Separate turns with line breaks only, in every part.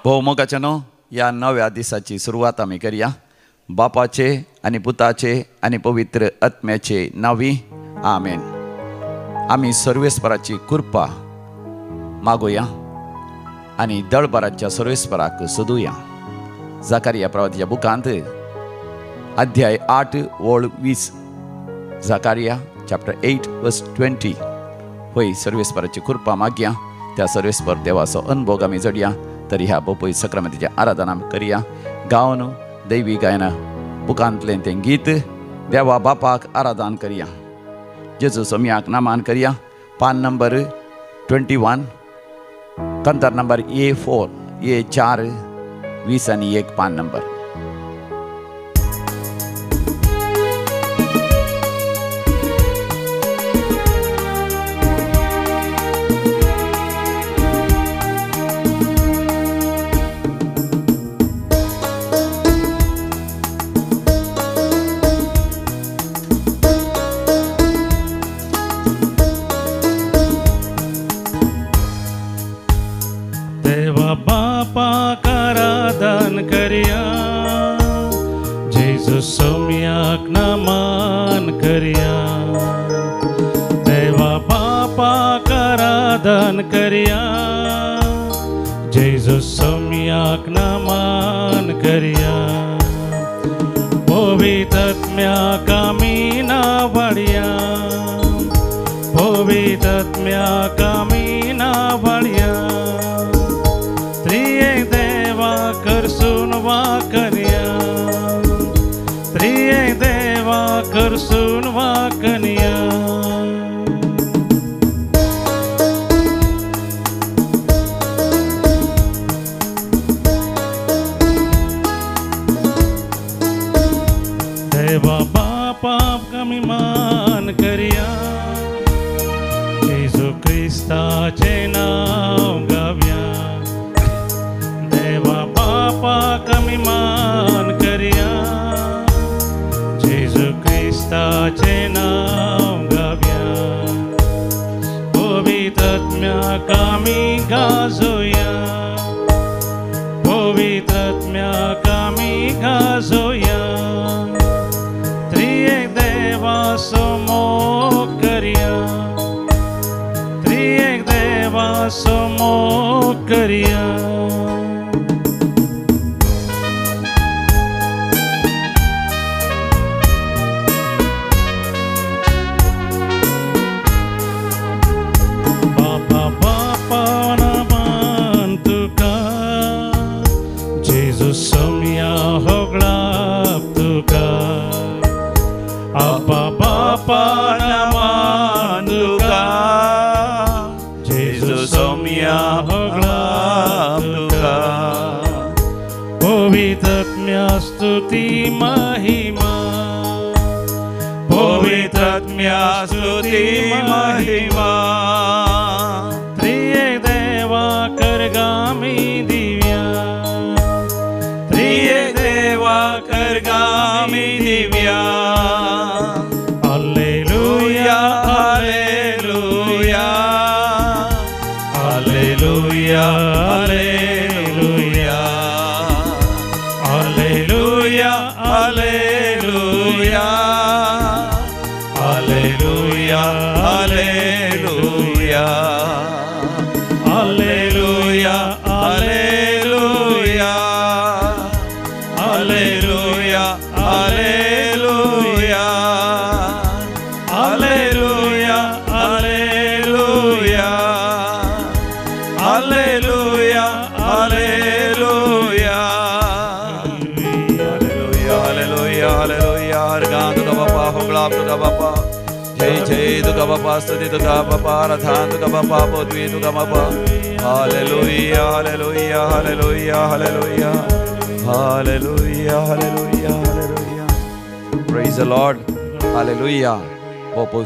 भोव मोगाचे न्हू ह्या नव्या दिसाची सुरवात आमी करया बापाचे आनी पुताचे आनी पवित्र आत्म्याचे नांवी आमेन. आमी सर्वेस्पराची कृपा मागोया आनी दळभराच्या सर्वेस्पराक सोदुया. जाकारिया प्रवादीच्या बुकांत अध्याय 8 ओळ 20, जाकारिया चॅप्टर 8 वर्स 20. होय सर्वेस्पराची कृपा मागया, त्या सर्वेस्पर देवाचो अनुभोग आमी जोडया. तरी ह्या बोपय सक्रामतीचें आराधना आमी करया. गावन दैवी गायना बुकांतलें तें गीत देवा बापाक आराधन करया, जेजू सोम्याक नामान करया. पान नंबर 21, कंतर नंबर A4 A4 20 आनी 1 पान नंबर.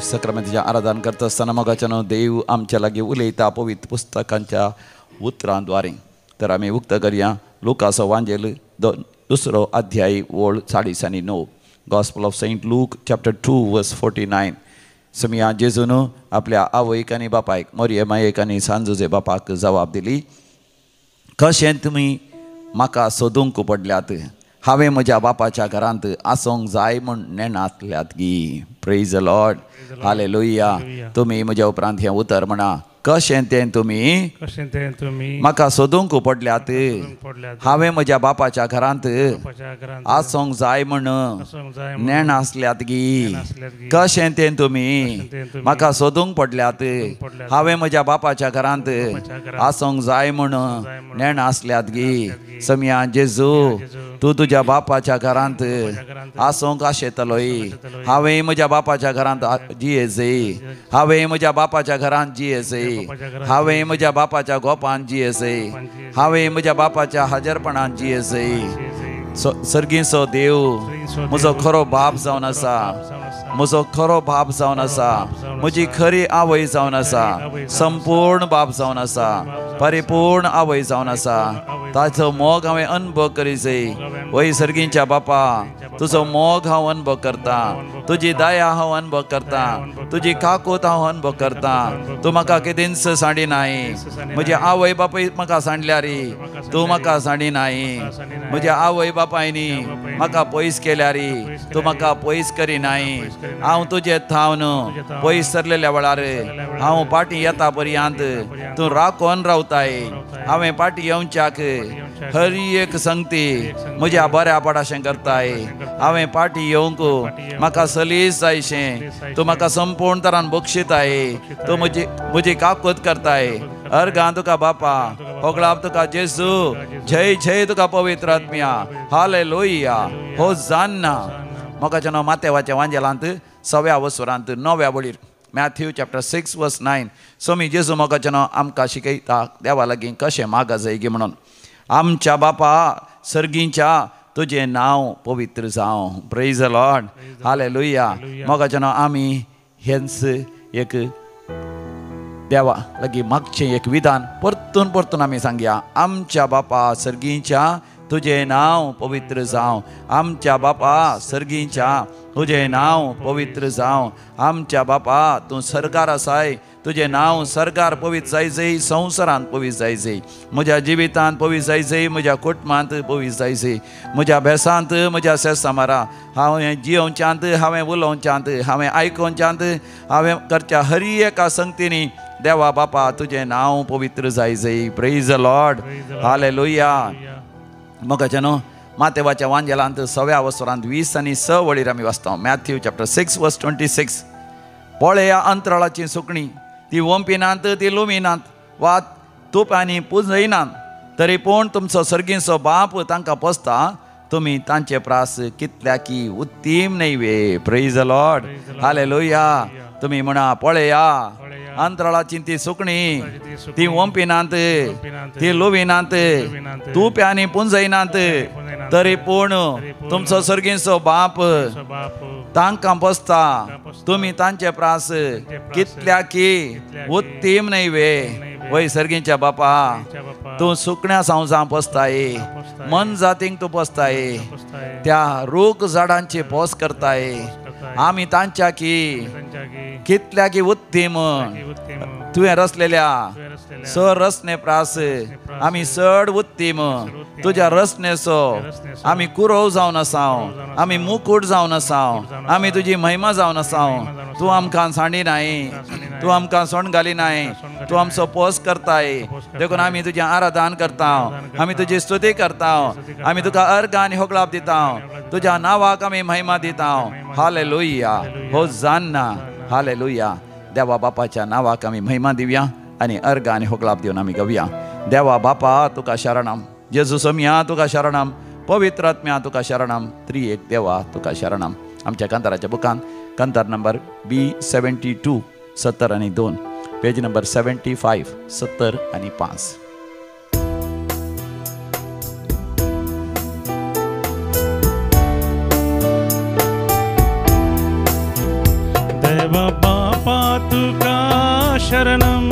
सक्रामतीचें आराधन करता आसतना मोगाच्यानो देव आमच्या लागीं उलयता पवित्र पुस्तकांच्या उतरांद्वारे. तर आमी उक्त करया लुकाचो वांजेल 2 अध्याय ओळ 40 आनी 9, gospel of Saint Luke chapter 2 verse 49. समिया जेजून आपल्या आवयक आनी बापायक, मोरये मायेक आनी सांजुजे बापाक जबाब दिली, कशें तुमी म्हाका सोदूंक पडल्यात हांवें म्हज्या बापाच्या घरांत आसूंक जाय म्हूण नेणांतल्यात गी. Praise the Lord. Hallelujah. तुमी म्हज्या उपरांत हें उतर म्हणा. कशें तें तुमी म्हाका सोदूंक पडल्यात हांवें म्हज्या बापाच्या घरांत आसूंक जाय म्हूण नेणासल्यात गी. कशें तें तुमी म्हाका सोदूंक पडल्यात हांवें म्हज्या बापाच्या घरांत आसूंक जाय म्हूण नेणासल्यात गी. सम्या जेजू तूं तुज्या बापाच्या घरांत आसूंक आशेतलोय. हांवें म्हज्या बापाच्या घरांत जियेजय. हांवें म्हज्या बापाच्या घरांत जियेजय. हांवें म्हज्या बापाच्या गोपान जियेजय. हांवें म्हज्या बापाच्या हाजरपणान जियेजय. सर्गीचो देव म्हजो खरो बाप जावन आसा. म्हजो खरो बाप जावन आसा. म्हजी खरी आवय जावन आसा. संपूर्ण बाप जावन आसा. परिपूर्ण आवय जावन आसा. ताचो मोग हांवें अनुभव करी जाय. वय सर्गींच्या बापा तुजो मोग हांव अनुभव करता. तुजी दया हांव अनुभव करता. तुजी काकूत हांव अनुभव करता. तूं म्हाका केदींच सांडी नाय. म्हजी आवय बापूय म्हाका सांडल्यार तूं म्हाका सांडी नाय. म्हज्या आवय बापायनी म्हाका पयस केल्यार तूं म्हाका पयस करी नाय. हांव तुजे थावन पयस सरलेल्या वेळार हांव पाटी येता पर्यंत तूं राखोन रावताय. हांवें पाटी येवच्याक हर एक संगती म्हज्या बऱ्या पडाशें करताय. हांवें पाटी येवंक म्हाका सलीस जायशें तूं म्हाका संपूर्ण तरान बक्षिताय. तूं म्हजी म्हजी काकूत करताय. अर्गां तुका बापा होगळाप तुका जेजू. जय जय तुका पवित्र आत्म्या. हालेलुया. होजान्ना. मोगाच्या नांव मातेवाच्या वांजेलांत सव्या वसुरांत णव्या वळीर मॅथ्यू चॅप्टर 6 वर्स 9 स्वामी जेजू मोगाच्या नांव आमकां शिकयता देवा लागीं कशें मागा जाय म्हणून. आमच्या बापा सर्गींच्या तुजें नांव पवित्र जावं. Praise the Lord. Hallelujah. मोगाच्या नांव आमी हेंच एक देवा लागीं मागचें एक विधान परतून परतून आमी सांगया. आमच्या बापा सर्गींच्या तुजें नांव पवित्र जावं. आमच्या बापा सर्गींच्या तुजें नांव पवित्र जावं. आमच्या बापा तूं सरकार आसाय. तुजें नांव सरकार पवित्र जाय जाय. संवसारांत पवित्र जाय जाय. म्हज्या जिवितांत पवित्र जाय जाय. म्हज्या कुटुंबांत पवित्र जाय जाय. म्हज्या भेसांत म्हज्या सेसामारा हांवें जियोवच्यांत हांवें उलोवच्यांत हांवें आयकोवच्यांत हांवें करच्या हर एका संगतींनी देवा बापा तुजें नांव पवित्र जाय जाय. Praise the Lord. Hallelujah. मोगाच्या न्हू मातेवाच्या वांजेलांत सव्या वसरांत 20 आनी 6 वळीर आमी वाचता. मॅथ्यू चॅप्टर 6 वर्स 26. पळया अंतराळाची सुकणी ती वंपिनात ती लुमिनात वा तुपांनी पुजयनात तरी पूण तुमचो सर्गीचो बाप तांकां पोसता. तुमी तांचे प्रास कितल्या की उत्तीम न्हय वे. Praise the Lord. Hallelujah. तुमी म्हणा पळया अंतराळाची ती सुकणी ती वंपिनात ती लुविनात तुप्यांनी पुंजयनात तरी पूण तुमचो सर्गीचो बाप तांकां पोसता. तुमी तांचे प्रास कितल्या की उत्तीम न्हय वे. वय सर्गीच्या बापा तूं सुकण्या सांवजां पोसताय. मन जातींक तूं पोसताय. त्या रूख झाडांची पोस करताय. आमी तांच्या की कितल्या की उत्तीम तुवें रचलेल्या स रचने प्रास आमी चड उत्तीम. तुज्या रचनेचो आमी कुरोव जावन आसाव. आमी मुकूट जावन आसाव. आमी तुजी महिमा जावन आसाव. तूं आमकां सांडी नाय. तूं आमकां सोण घाली नाय. तूं आमचो पोस करताय. देखून आमी तुजें आराधन करता. आमी तुजी स्तुती करता. आमी तुका अर्घ आनी होगळाप दिता. तुज्या नांवाक आमी महिमा दिता. हालेलुया. होजान्ना. हालेलुया. देवा बापाच्या नांवाक आमी महिमा दिवया आनी अर्घ आनी होगळाप दिवन आमी गावया. देवा बापा तुका शरणम. जेजू सोमया तुका शरणम. पवित्र आत्म्या तुका शरणम. त्रिएक देवा तुका शरणम. आमच्या कांताराच्या बुकान कांतार नंबर B72 70 आनी 2 पेज नंबर 75 70 आनी 5.
देवा बापा तुका शरणम.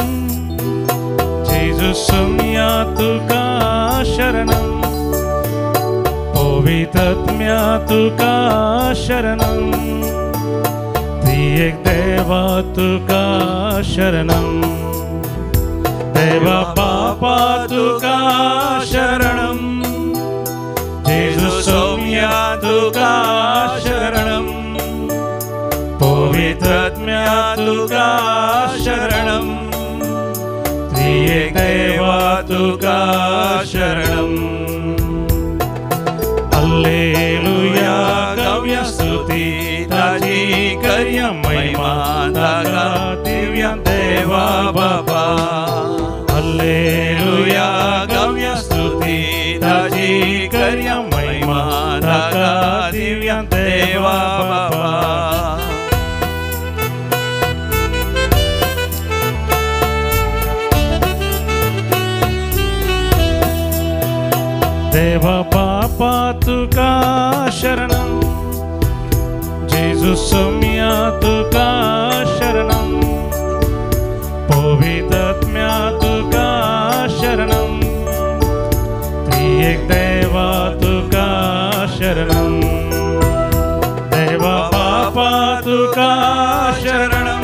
जेजू सोमया तुका शरणम. पवित्रात्म्या तुका शरणम. त्रिएक देवा तुका शरणम. देवा बापा तुका शरणम. सौम्या तुका शरणं त्रिएक देवा तुका शरणं हल्लेलुया गव्य स्तुती ताजी कर्य महिमा ताका दिव्य देवा बाबा हल्लेलुया गव्य स्तुती ताजी कर्य महिमा ताका दिव्य देवा बाबा। देवा बापा तुका शरणं जेजू सौम्या तुका शरणं पवित्रात्म्या तुका शरणं त्रिएक देवा तुका शरणं देवा बापा तुका शरणं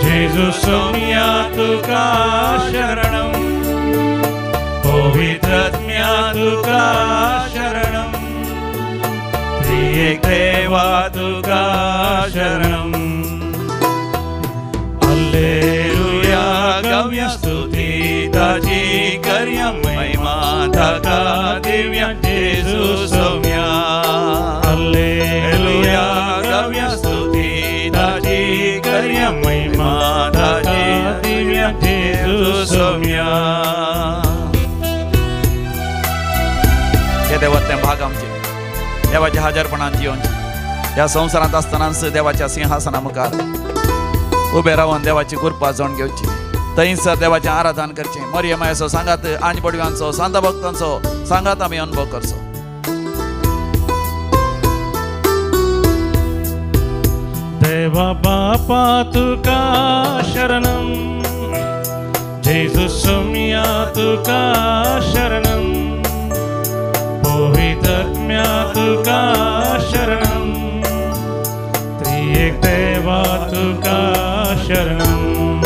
जेजू सौम्या तुका शरणं पवित्रात्म्या तुका शरणं त्रिएक देवा तुका शरणं हल्लेलुया गव्य स्तुती ताजी कर्य महिमा ताका दिव्य जेजू सौम्या हल्लेलुया गव्य स्तुती ताजी कर्य महिमा ताजी दिव्य जेजू सौम्या।
देवातले भाग आमचे देवाच्या हाजरपणान जियोवचे ह्या संवसारांत आसतनाच देवाच्या सिंहासना मुखार उबे रावन देवाची कृपा जावन घेवची थंयसर देवाचें आराधन करचें मरियमायाचो सांगात आनी बडव्यांचो सांता भक्तांचो सांगात आमी अनुभव करचो।
देवा बापा तुका शरणं जेजू सौम्या तुका शरणं पवित्रात्म्या तुका शरणं त्रिएक देवा तुका शरणं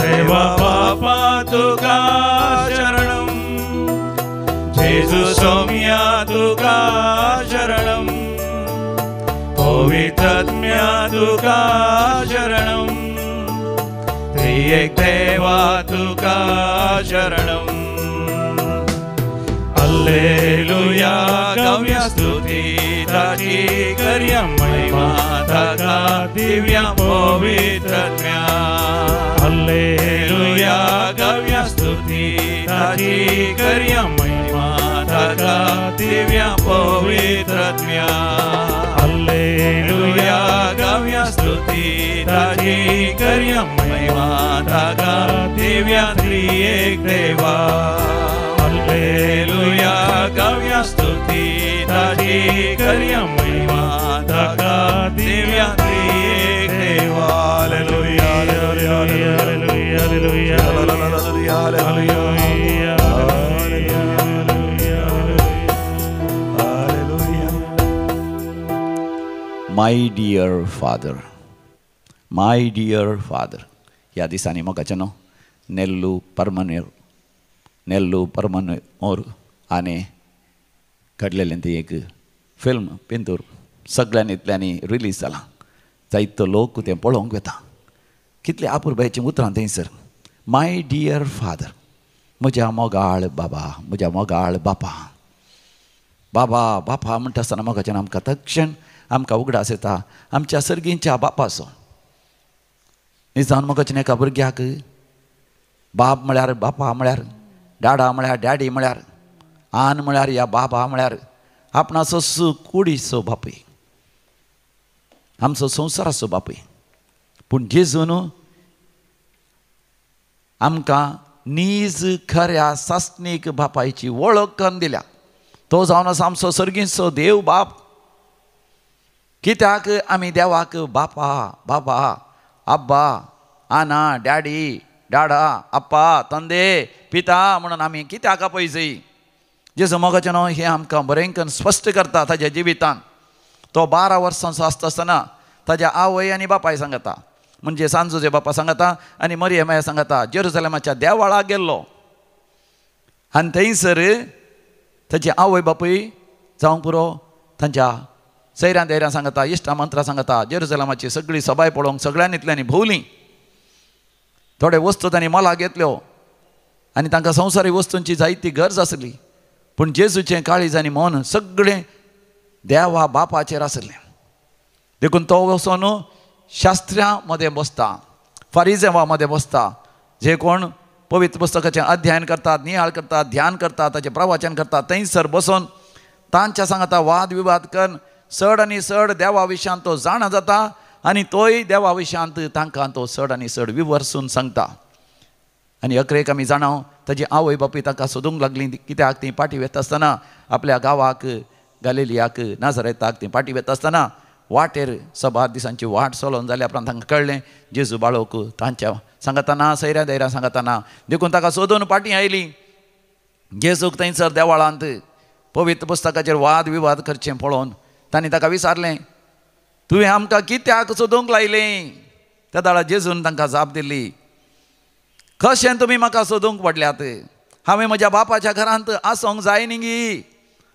देवा बापा तुका शरणं जेजू सौम्या तुका शरणं पवित्रात्म्या तुका शरणं त्रिएक देवा तुका शरणं हल्लेलुया गव्य स्तुती ताजी कर्य महिमा ताका दिव्य पवित्रात्म्या हल्लेलुया गव्य स्तुती ताजी कर्य महिमा ताका दिव्य पवित्रात्म्या हल्लेलुया गव्य स्तुती ताजी कर्य महिमा ताका दिव्य त्रिएक देवा हल्लेलुया गव्य स्तुती ताजी कर्य महिमा ताका दिव्य त्रिएक देवा। Hallelujah hallelujah hallelujah hallelujah hallelujah hallelujah.
My dear father, my dear father ह्या दिसांनी मोगाचें न्हू नेल्लू परमनेर नेल्लू परमनोर आनी घडलेलें तें एक फिल्म पिंतूर सगळ्यांनी इतल्यांनी रिलीज जालां जायतो लोक तें पळोवंक वता कितले आपुरबायचीं उतरां थंयसर my dear father म्हज्या मोगाळ बाबा म्हज्या मोगाळ बापा बाबा बापा म्हणटा आसतना मोगाच्यान आमकां तक्षण आमकां उगडास येता आमच्या सर्गींच्या बापाचो। निजान मोगाच्यान एका भुरग्याक बाप म्हळ्यार बापा म्हळ्यार डाडा म्हळ्यार डॅडी म्हळ्यार आन म्हळ्यार या बाबा म्हळ्यार आपणाचो कुडीचो बापूय आमचो संवसाराचो बापूय पूण जेजून आमकां नीज खऱ्या सासणीक बापायची वळख करून दिल्या। तो जावन आसा आमचो सर्गींचो देव बाप। कित्याक आमी देवाक बापा बाबा आब्बा आना डॅडी डाडा आप्पा तंदे पिता म्हणून आमी कित्याक आपयजय। जेजू मोगाचें न्हू हें आमकां बरें करून स्पश्ट करता ताज्या जिवितान। तो 12 वर्सांचो आसता आसतना ताज्या आवय आनी बापाय सांगता म्हणजे सांजोजे बापा सांगता आनी मरियमाया सांगता जेरुजलेमाच्या देवळाक गेल्लो आनी थंयसर ताची आवय बापूय जावंक पुरो तांच्या सैऱ्यां धैर्यां सांगता, इश्टां मंत्रां सांगता, जेरुजलमाची सगळी सबाय पळोवंक सगळ्यांनी इतल्यांनी भोंवली. थोडे वस्तू तांणी मोलाक घेतल्यो आनी तांकां संवसारी वस्तूंची जायती गरज आसली. पूण जेजूचें काळीज आनी मन सगळें देवा बापाचेर आसलें. देखून तो वचोन शास्त्र्यां मदें बसता, फारिजेवा मदें बसता, जे कोण पवित्र पुस्तकाचें अध्ययन करतात, नियाळ करतात, ध्यान करतात, ताचें प्रवचन करतात, थंयसर बसून तांच्या सांगता वाद विवाद करून चड आनी चड देवा विशयांत तो जाणा जाता आनी तोय देवा विशयांत तांकां तो चड आनी चड विवर्सून सांगता. आनी अकरेक आमी जाणाव ताजी आवय बापूय ताका सोदूंक लागली, कित्याक ती पाटी वेता आसतना आपल्या गांवाक गालिलियाक नाजरेताक ती पाटी वेता आसतना वाटेर सबार दिसांची वाट चलोवन जाल्या उपरांत तांकां कळ्ळें जेजू बाळोक तांच्या सांगतना सैऱ्या धैर्या सांगतना. देखून ताका सोदून पाटी आयली. जेजूक थंयसर देवळांत पवित्र पुस्तकाचेर वाद विवाद करचें पळोवन तांणी ताका विचारलें, तुवें आमकां कित्याक सोदूंक लायलें? त्या दाळा जेजून तांकां जाप दिली, कशें तुमी म्हाका सोदूंक पडल्यात? हांवें म्हज्या बापाच्या घरांत आसूंक जाय न्ही गी?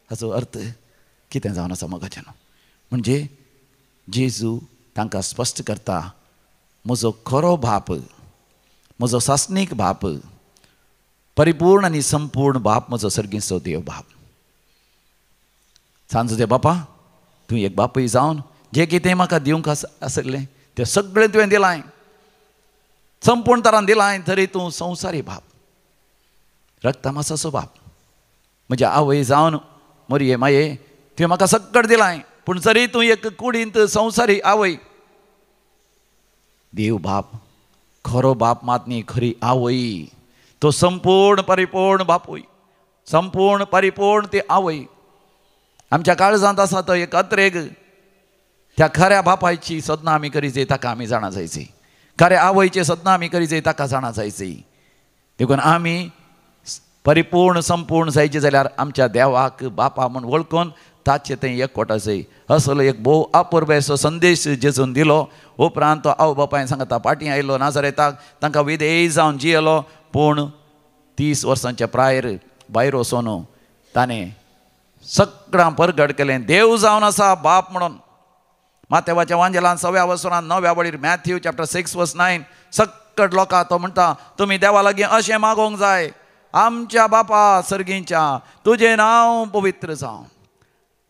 हाचो अर्थ कितें जावन आसा मोगाचें? म्हणजे जेजू तांकां स्पश्ट करता, म्हजो खरो बाप, म्हजो सासणीक बाप, परिपूर्ण आनी संपूर्ण बाप म्हजो सर्गीचो देव बाप. सांजो दे बापा, तूं एक बापूय जावन जें कितें म्हाका दिवंक आसलें तें सगळें तुवें दिलां, संपूर्ण तरान दिलां, तरी तूं संवसारी बाप, रक्तमासाचो बाप. म्हज्या आवय जावन मोरये माये तुवें म्हाका सगळें दिलां, पूण जरी तूं एक कुडींत संवसारी आवय. देव बाप खरो बाप मात न्ही, खरी आवय, तो संपूर्ण परिपूर्ण बापूय, संपूर्ण परिपूर्ण ती आवय. आमच्या काळजांत आसा तो एक अत्रेग, त्या खऱ्या बापायची सदना आमी करी जाय, ताका आमी जाणा जायची. खऱ्या आवयची सदना आमी करी जाय, ताका जाणा जायची. देखून आमी परिपूर्ण संपूर्ण जायचे जाल्यार आमच्या देवाक बापा म्हूण वळखून ताचें तें एकवट आसय. असलो एक भोव अपुरबायेचो संदेश जेजून दिलो. उपरांत तो आवय बापायन सांगता पाटी आयलो नाजरेताक, तांकां विधेय जावन जियेलो. पूण 30 वर्सांच्या प्रायर भायर वचून ताणें सगळ्यां परगट केलें देव जावन आसा बाप म्हणून. मातेवाच्या वांजेलान 6व्या वसरान 9व्या वळीर मॅथ्यू चॅप्टर 6 वर्स 9 सक्कट लोकां तो म्हणटा, तुमी देवा लागीं अशें मागोवंक जाय, आमच्या बापा सर्गींच्या तुजें नांव पवित्र जावं.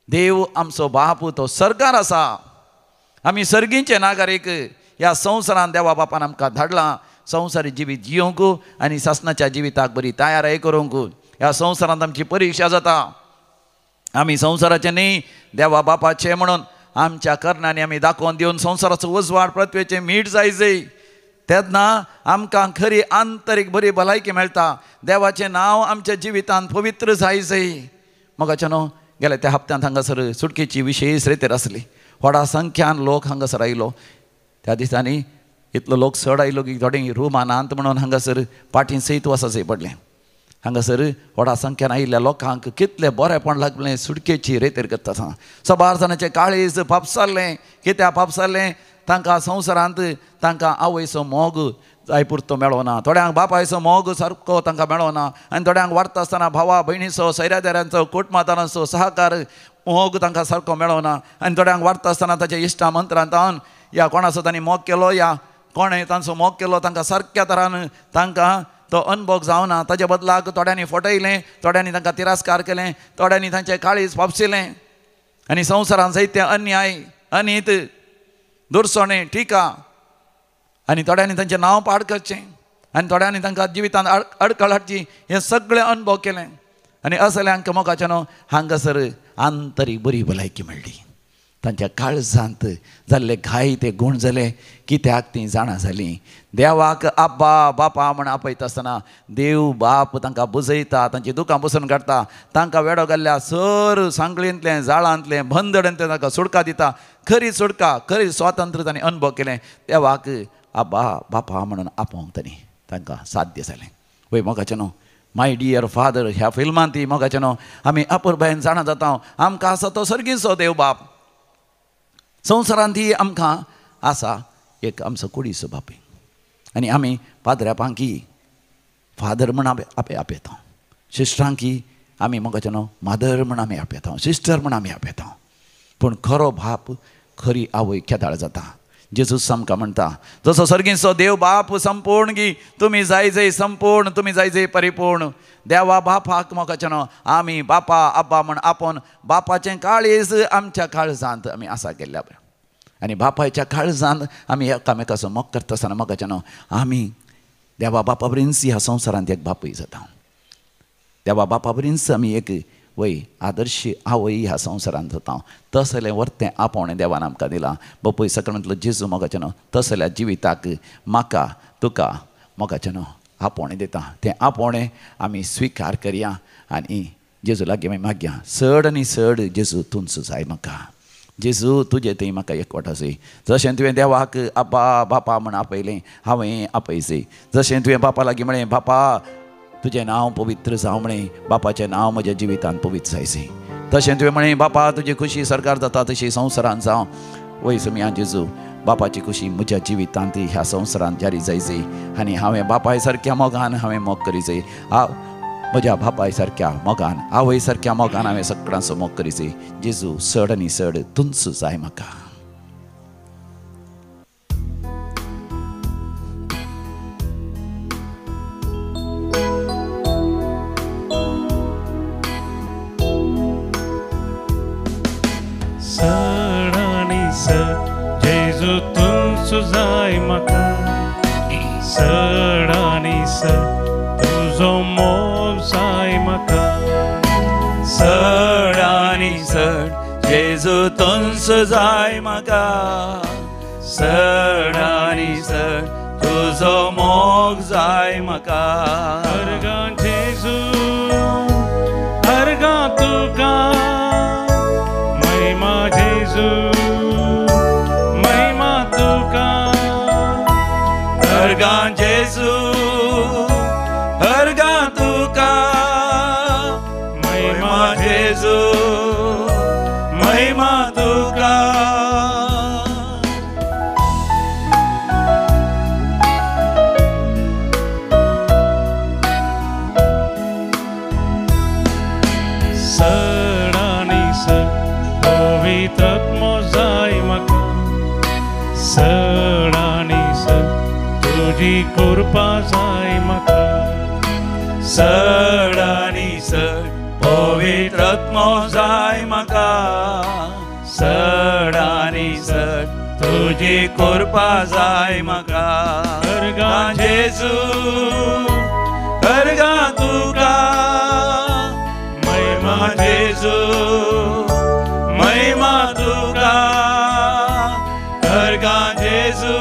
देव आमचो बाप तो सरकार आसा, आमी सर्गींचे नागरीक. ह्या संवसारान देवा बापान आमकां धाडलां संवसारी जिवीत जियोंक आनी सासणाच्या जिविताक बरी तयाराय करूंक. ह्या संवसारांत आमची परिक्षा जाता, आमी संवसाराचे न्ही देवा बापाचे म्हणून आमच्या करणांनी आमी दाखोवन दिवन संवसाराचो उजवाड पृथ्वेचें मीठ जायजय. तेन्ना आमकां खरी आंतरीक बरी भलायकी मेळटा, देवाचें नांव आमच्या जिवितांत पवित्र जायजय. मोगाचें न्हू, गेल्या त्या हप्त्यांत हांगासर सुटकेची विशेश रेतेर आसली, व्हडा संख्यान लोक हांगासर आयलो. त्या दिसांनी इतलो लोक चड आयलो की थोडे रुमां नात म्हणून हांगासर पाटी सयत वचचें पडलें. हांगासर व्हडा संख्यान आयिल्ल्या लोकांक कितलें बरेंपण लागलें सुटकेची रेतेर करता. सबार जाणांचें काळीज फापसारलें. कित्याक फापसारलें? तांकां संवसारांत तांकां आवयचो मोग जाय पुरतो मेळोना, थोड्यांक बापायचो मोग सारको तांकां मेळोना, आनी थोड्यांक वाडटा आसतना भावा भयणीचो सैऱ्यादारांचो कुटुंबादारांचो सहकार मोग तांकां सारको मेळोना, आनी थोड्यांक वाडटा आसतना ताच्या इश्टा मंत्रांत या कोणाचो तांणी मोग केलो या कोणें तांचो मोग केलो तांकां सारक्या तरान तांकां तो अनभोग जावना. ताच्या बदलाक थोड्यांनी फटयलें, थोड्यांनी तांकां तिरस्कार केलें, थोड्यांनी तांचें काळीज फापशिलें. आनी संवसारांत जायते अन्याय, अनीत, दुरसोणें, टिका, आनी थोड्यांनी तांचें नांव पाड करचें आनी थोड्यांनी तांकां जिवितांत अडखळ हाडची, हें सगळें अणभव केलें. आनी असल्यांक मोगाचें न्हू हांगासर आंतरीक बरी भलायकी मेळ्ळी. तांच्या काळजांत जाल्ले घाय ते गूण जाले, कित्याक तीं जाणा जालीं. देवाक आब्बा बापा म्हण आपयता आसतना देव बाप तांकां बुजयता, तांची दुकां पुसून काडटा, तांकां वेडो घाल्ल्या सर सांगळींतलें जाळांतलें बंदडेंतलें तांकां सुटका दिता. खरी सुटका, खरी स्वातंत्र्य तांणी अणभव केलें. देवाक आब्बा बापा म्हणून आपोवंक तांणी तांकां साध्य जालें. वय मोगाचें न्हू, my dear father ह्या फिल्मांत ती मोगाचें न्हू आमी अपुरबायेन जाणा जाता आमकां आसा तो सर्गीचो देव बाप. संवसारांत ही आमकां आसा एक आमचो कुडीचो बापूय, आनी आमी पाद्र्यापांकी फादर म्हण आपयता, सिस्टरांकी आमी मोगाचें न्हू मदर म्हण आमी आपयता, सिस्टर म्हण आमी आपयता. पूण खरो बाप खरी आवय केदाळ जाता. जेजूस आमकां म्हणटा जसो सर्गींचो देव बाप संपूर्ण गी तुमी जाय जय संपूर्ण, तुमी जाय जय परिपूर्ण. देवा बापाक मोगाचें न्हू आमी बापा आब्बा म्हण आपोवन बापाचें काळीज आमच्या काळजांत आमी आसा केल्ल्या बरें. आनी बापायच्या काळजांत आमी एकामेकाचो मोग करता आसतना मोगाचें न्हू आमी देवा बापा बरींच ह्या संवसारांत एक बापूय जाता. देवा बापा बरींच आमी एक वय आदर्श आवय ह्या संवसारांत जाता. तसलें वर्तें आपोवणें देवान आमकां दिलां. बापूय सक्रमेंतलो जेजू मोगाचें न्हू तसल्या जिविताक म्हाका तुका मोगाचें न्हू आपोवणें दिता. तें आपोवणें आमी स्विकार करया आनी जेजू लागीं आमी मागया चड आनी चड जेजू तुमचो जाय म्हाका, जेजू तुजें थंय म्हाका एकवट आसय. जशें तुवें देवाक आब्बा बापा म्हण आपयलें हांवें आपयचें. जशें तुवें बापा लागीं म्हळें बापा तुजें नांव पवित्र जावं म्हळें, बापाचें नांव म्हज्या जिवितांत पवित्र जायचें. तशें तुवें म्हळें बापा तुजी खुशी सरकार जाता तशी संवसारांत जावं. वय समिया जेजू बापाची खुशी म्हज्या जिवितांत ह्या संवसारांत जारी जायची आनी हांवें बापाय सारक्या मोगान हांवें मोग करीचे. म्हज्या बापाय सारक्या मोगान आवय सारक्या मोगान हांवें सगळ्यांचो मोग करीचे. जेजू चड आनी चड तुमचो जाय म्हाका.
चड आनी चड जेजू तुमचो जाय म्हाका, चड आनी चड तुजो मोग जाय म्हाका.
चड आनी चड जेजू तुमचो जाय म्हाका, चड आनी चड तुजो मोग जाय म्हाका.
अर्गां जेजू अर्गां तुका महिमा जेजू महिमा तुका.
अर्गां जेजू अर्गां तुका महिमा जेजू महिमा तुका.
चड आनी चड पवित्र आत्मो जाय म्हाका, चड आनी चड तुजी कृपा जाय म्हाका.
चड आनी चड पवित्र आत्मो जाय म्हाका, चड आनी चड तुजी कृपा जाय म्हाका.
अर्गां
जेजू अर्गां तुका महिमा जेजू महिमा तुका. अर्गां जेजू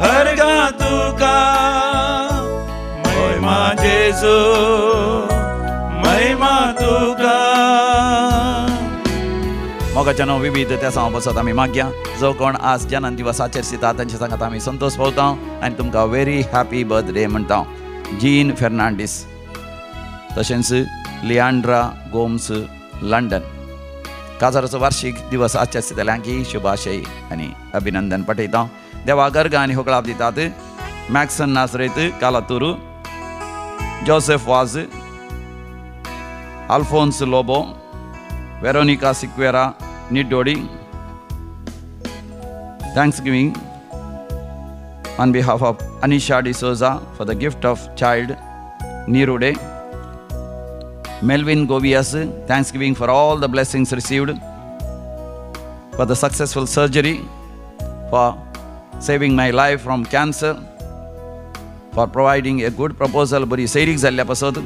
अर्गां तुका महिमा जेजू महिमा तुका.
मोगाच्या न्हू विविध त्या बसत आमी मागया. जो कोण आज जनन दिवस आचरिता तांच्या सांगात आमी संतोष पावता आनी तुमकां व्हेरी हॅपी बर्थडे म्हणटा. जीन फेर्नांडीस तशेंच लियांड्रा गोम्स लंडन काजाराचो वार्षिक दिवस आचरितल्यांकी शुभाशय आनी अभिनंदन पाठयता. देवा गर्गा आनी होगळाप दितात Maxon Nazareth Kalathur, Joseph Vaz, Alphonse Lobo, Veronica Sequeira Niddodi. Thanksgiving on behalf of Anisha D'Souza for the gift of child Neerude. Melvin Govias, thanksgiving for all the blessings received, for the successful surgery, for saving my life from cancer, for providing a good proposal बरी सैरीक जाल्ल्या पासत,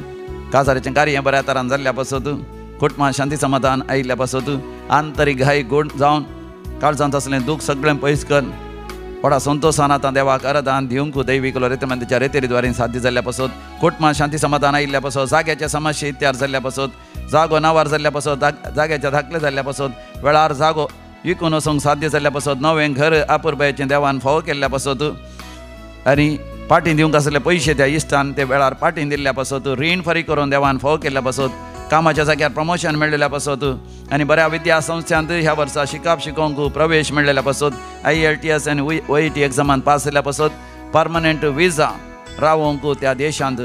काजाराचें कार्य बऱ्या तरान जाल्ल्या पासत, कुटुंबांत शांती समाधान आयिल्ल्या पासत, आंतरीक घाय गोड जावन काळजांत आसलें दूख सगळें पयस कर व्हडा संतोशान आतां देवाक आराधन दिवंक दैवीक रेतमंदीच्या रेतेरी साध्य जाल्ल्या पासत, कुटुंबांत शांती समाधान आयिल्ल्या पासत, जाग्याच्या समस्ये तयार जाल्ल्या पासत, जागो नावार जाल्ल्या पासत, जाग्याच्या धाकले जाल्ल्या पासत, वेळार जागो विकून वचूंक साध्य जाल्ल्या पासत, नवें घर आपुरबायेचें देवान फावो केल्ल्या पासत आनी पाटीं दिवंक आसले पयशे त्या इश्टान ते वेळार पाटीं दिल्ल्या पासत, रीण फारीक करून देवान फावो केल्ल्या पासत, कामाच्या जाग्यार प्रमोशन मेळिल्ल्या पासत आनी बऱ्या विद्या संस्थांत ह्या वर्सा शिकप शिकोवंक प्रवेश मेळिल्ल्या पासत, IELTS आनी OET एग्जामान पास जाल्ल्या पासत, परमनंट विजा रावोंक त्या देशांत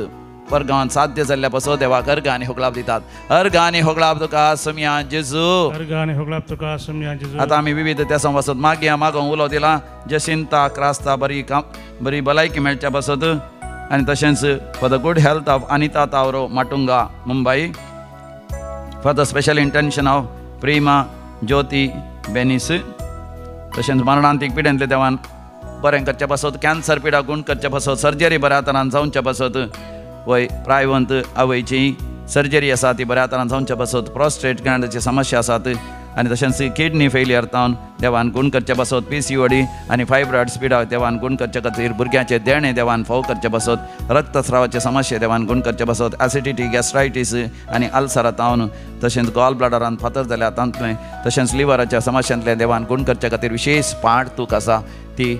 परगांवान साध्य जाल्ल्या पासत देवाक अर्गां आनी होगळाप दितात. अर्गां आनी होगळाप तुका सुमया जेजू.
अर्गां आनी होगळाप तुका सुमया जेजू.
आतां आमी विविध त्या पासत मागया मागोंक उलो दिला. जसिंता क्रास्ता बरी काम बरी भलायकी मेळच्या पासत आनी तशेंच for the good health of Anita Tavro Matunga Mumbai, for the special intention of Prema Jyoti Benis. तशेंच मरणांतीक पिडेंतले देवान बरें करच्या पासत, कॅन्सर पिडा गूण करच्या पासत, सर्जरी बऱ्या तरान जावच्या पासत, वय प्रायवंत आवयची सर्जरी आसा ती बऱ्या तरान जावच्या पासत, प्रोस्टेट ग्लँडाची समस्या आसात आनी तशेंच किडनी फेलियर जावन देवान गूण करच्या पासत, PCOD आनी फायब्रॉइड्स पिडा देवान गूण करच्या खातीर, भुरग्यांचे देणें देवान फाव करच्या पासत, रक्तस्रावाचे समस्या देवान गूण करच्या पासत, एसिडिटी गॅस्ट्रायटीस आनी अल्सरा जावन तशेंच गॉल ब्लॅडरान फातर जाल्या तातूंतलें तशेंच लिवराच्या समस्यांतलें देवान गूण करच्या खातीर विशेश पाट तूक आसा ती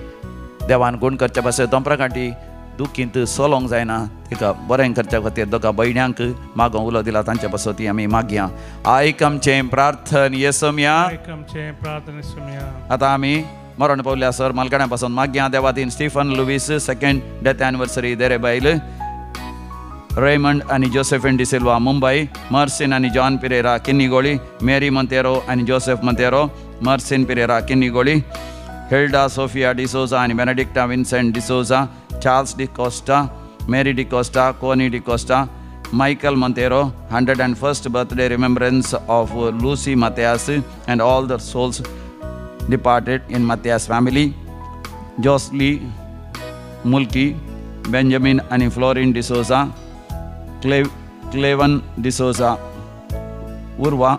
देवान गूण करच्या पासत. दोंपराकाठी दुखींत सोलोंक जायना तिका बरें करच्या खातीर दोगा भयण्यांक मागोंक उलो दिला तांच्या पासत ती आमी मागया. आयक आमचें प्रार्थन येसमया. आतां आमी मरण पावल्या सर मालकाण्या पासून मागया. Devadin Stephen Luis second death anniversary देरे बायल, रेमंड आनी जोसेफिन डिसिल्वा मुंबई, मर्सिन आनी जॉन पिरेरा किन्नीगोळी, मेरी मंतेरो आनी जोसेफ मंतेरो, मर्सिन पिरेरा किन्नीगोळी, हिल्डा सोफिया डिसोजा आनी Benedicta Vincent D'Souza, Charles D'Costa, Mary D'Costa, Connie D'Costa, Michael Monteiro, 101st birthday remembrance of Lucy Mathias and all the souls departed in Mathias family, Josly Mulki, Benjamin आनी fluorine D'Souza, क्लेवन D'Souza, Urwa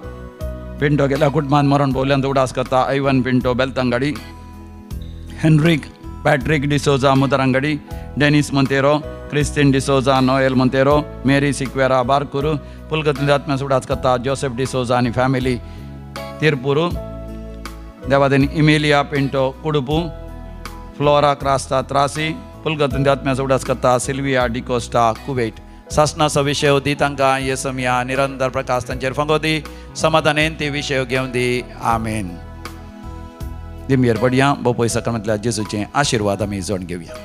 Pinto गेल्या कुटुंबान मरण पावल्यान उडास करता, Ivan Pinto Belthangady, Henrik Patrick D'Souza Mudarangadi, Denis Monteiro, Christine D'Souza, Noel Monteiro, Mary Sequeira Barkur, पुलगतली आत्म्या उडास करता, Joseph D'Souza आनी family तिरपुरू, Devadin Emilia Pinto Kudupu, flora Crasta त्रासी, पुलगतली आत्म्या उडास करता, सिल्विया डिकोस्टा कुवेट. सासनाचो विशय दी तांकां येसमया निरंतर प्रकाश तांचेर फंगोदी, समाधानेन ती विशय घेवन दी. आमेन. दिमयेर पडया बोपय सकाळमतल्या जेजूचे आशिर्वाद आमी जोड घेवया.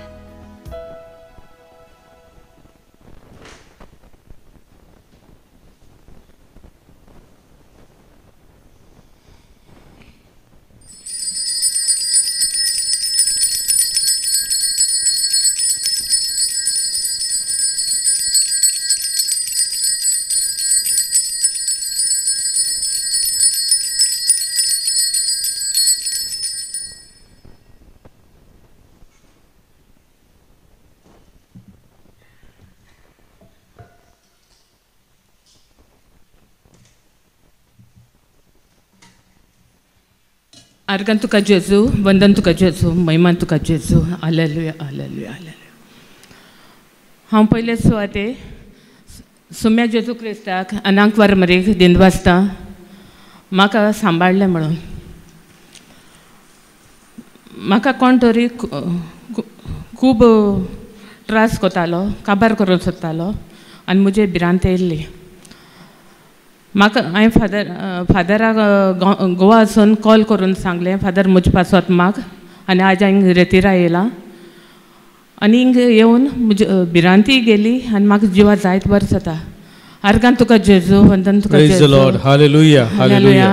आर्गां तुका जेजू, वंदन तुका जेजू, महिमान तुका जेजू. Hallelujah hallelujah hallelujah. हांव पयले सुवाते सुम्या जेजू क्रिस्ताक अनांकवार मरीक दिनवासता म्हाका सांबाळ्ळें म्हणून. म्हाका कोण तरी खूब त्रास कोतालो, काबार करूंक सोदतालो आनी म्हजे भिरांत येयल्ली. म्हाका हांवें फादराक गोवा वचून कॉल करून सांगलें, फादर म्हजे पासत माग आनी आज हांव रेतिरा येयलां आनी हिंग येवन म्हजी भिरांती गेली आनी म्हाका जिवा जायत बरें जाता. आर्गां तुका जेजू, वंदन तुका जेजू.
Hallelujah hallelujah.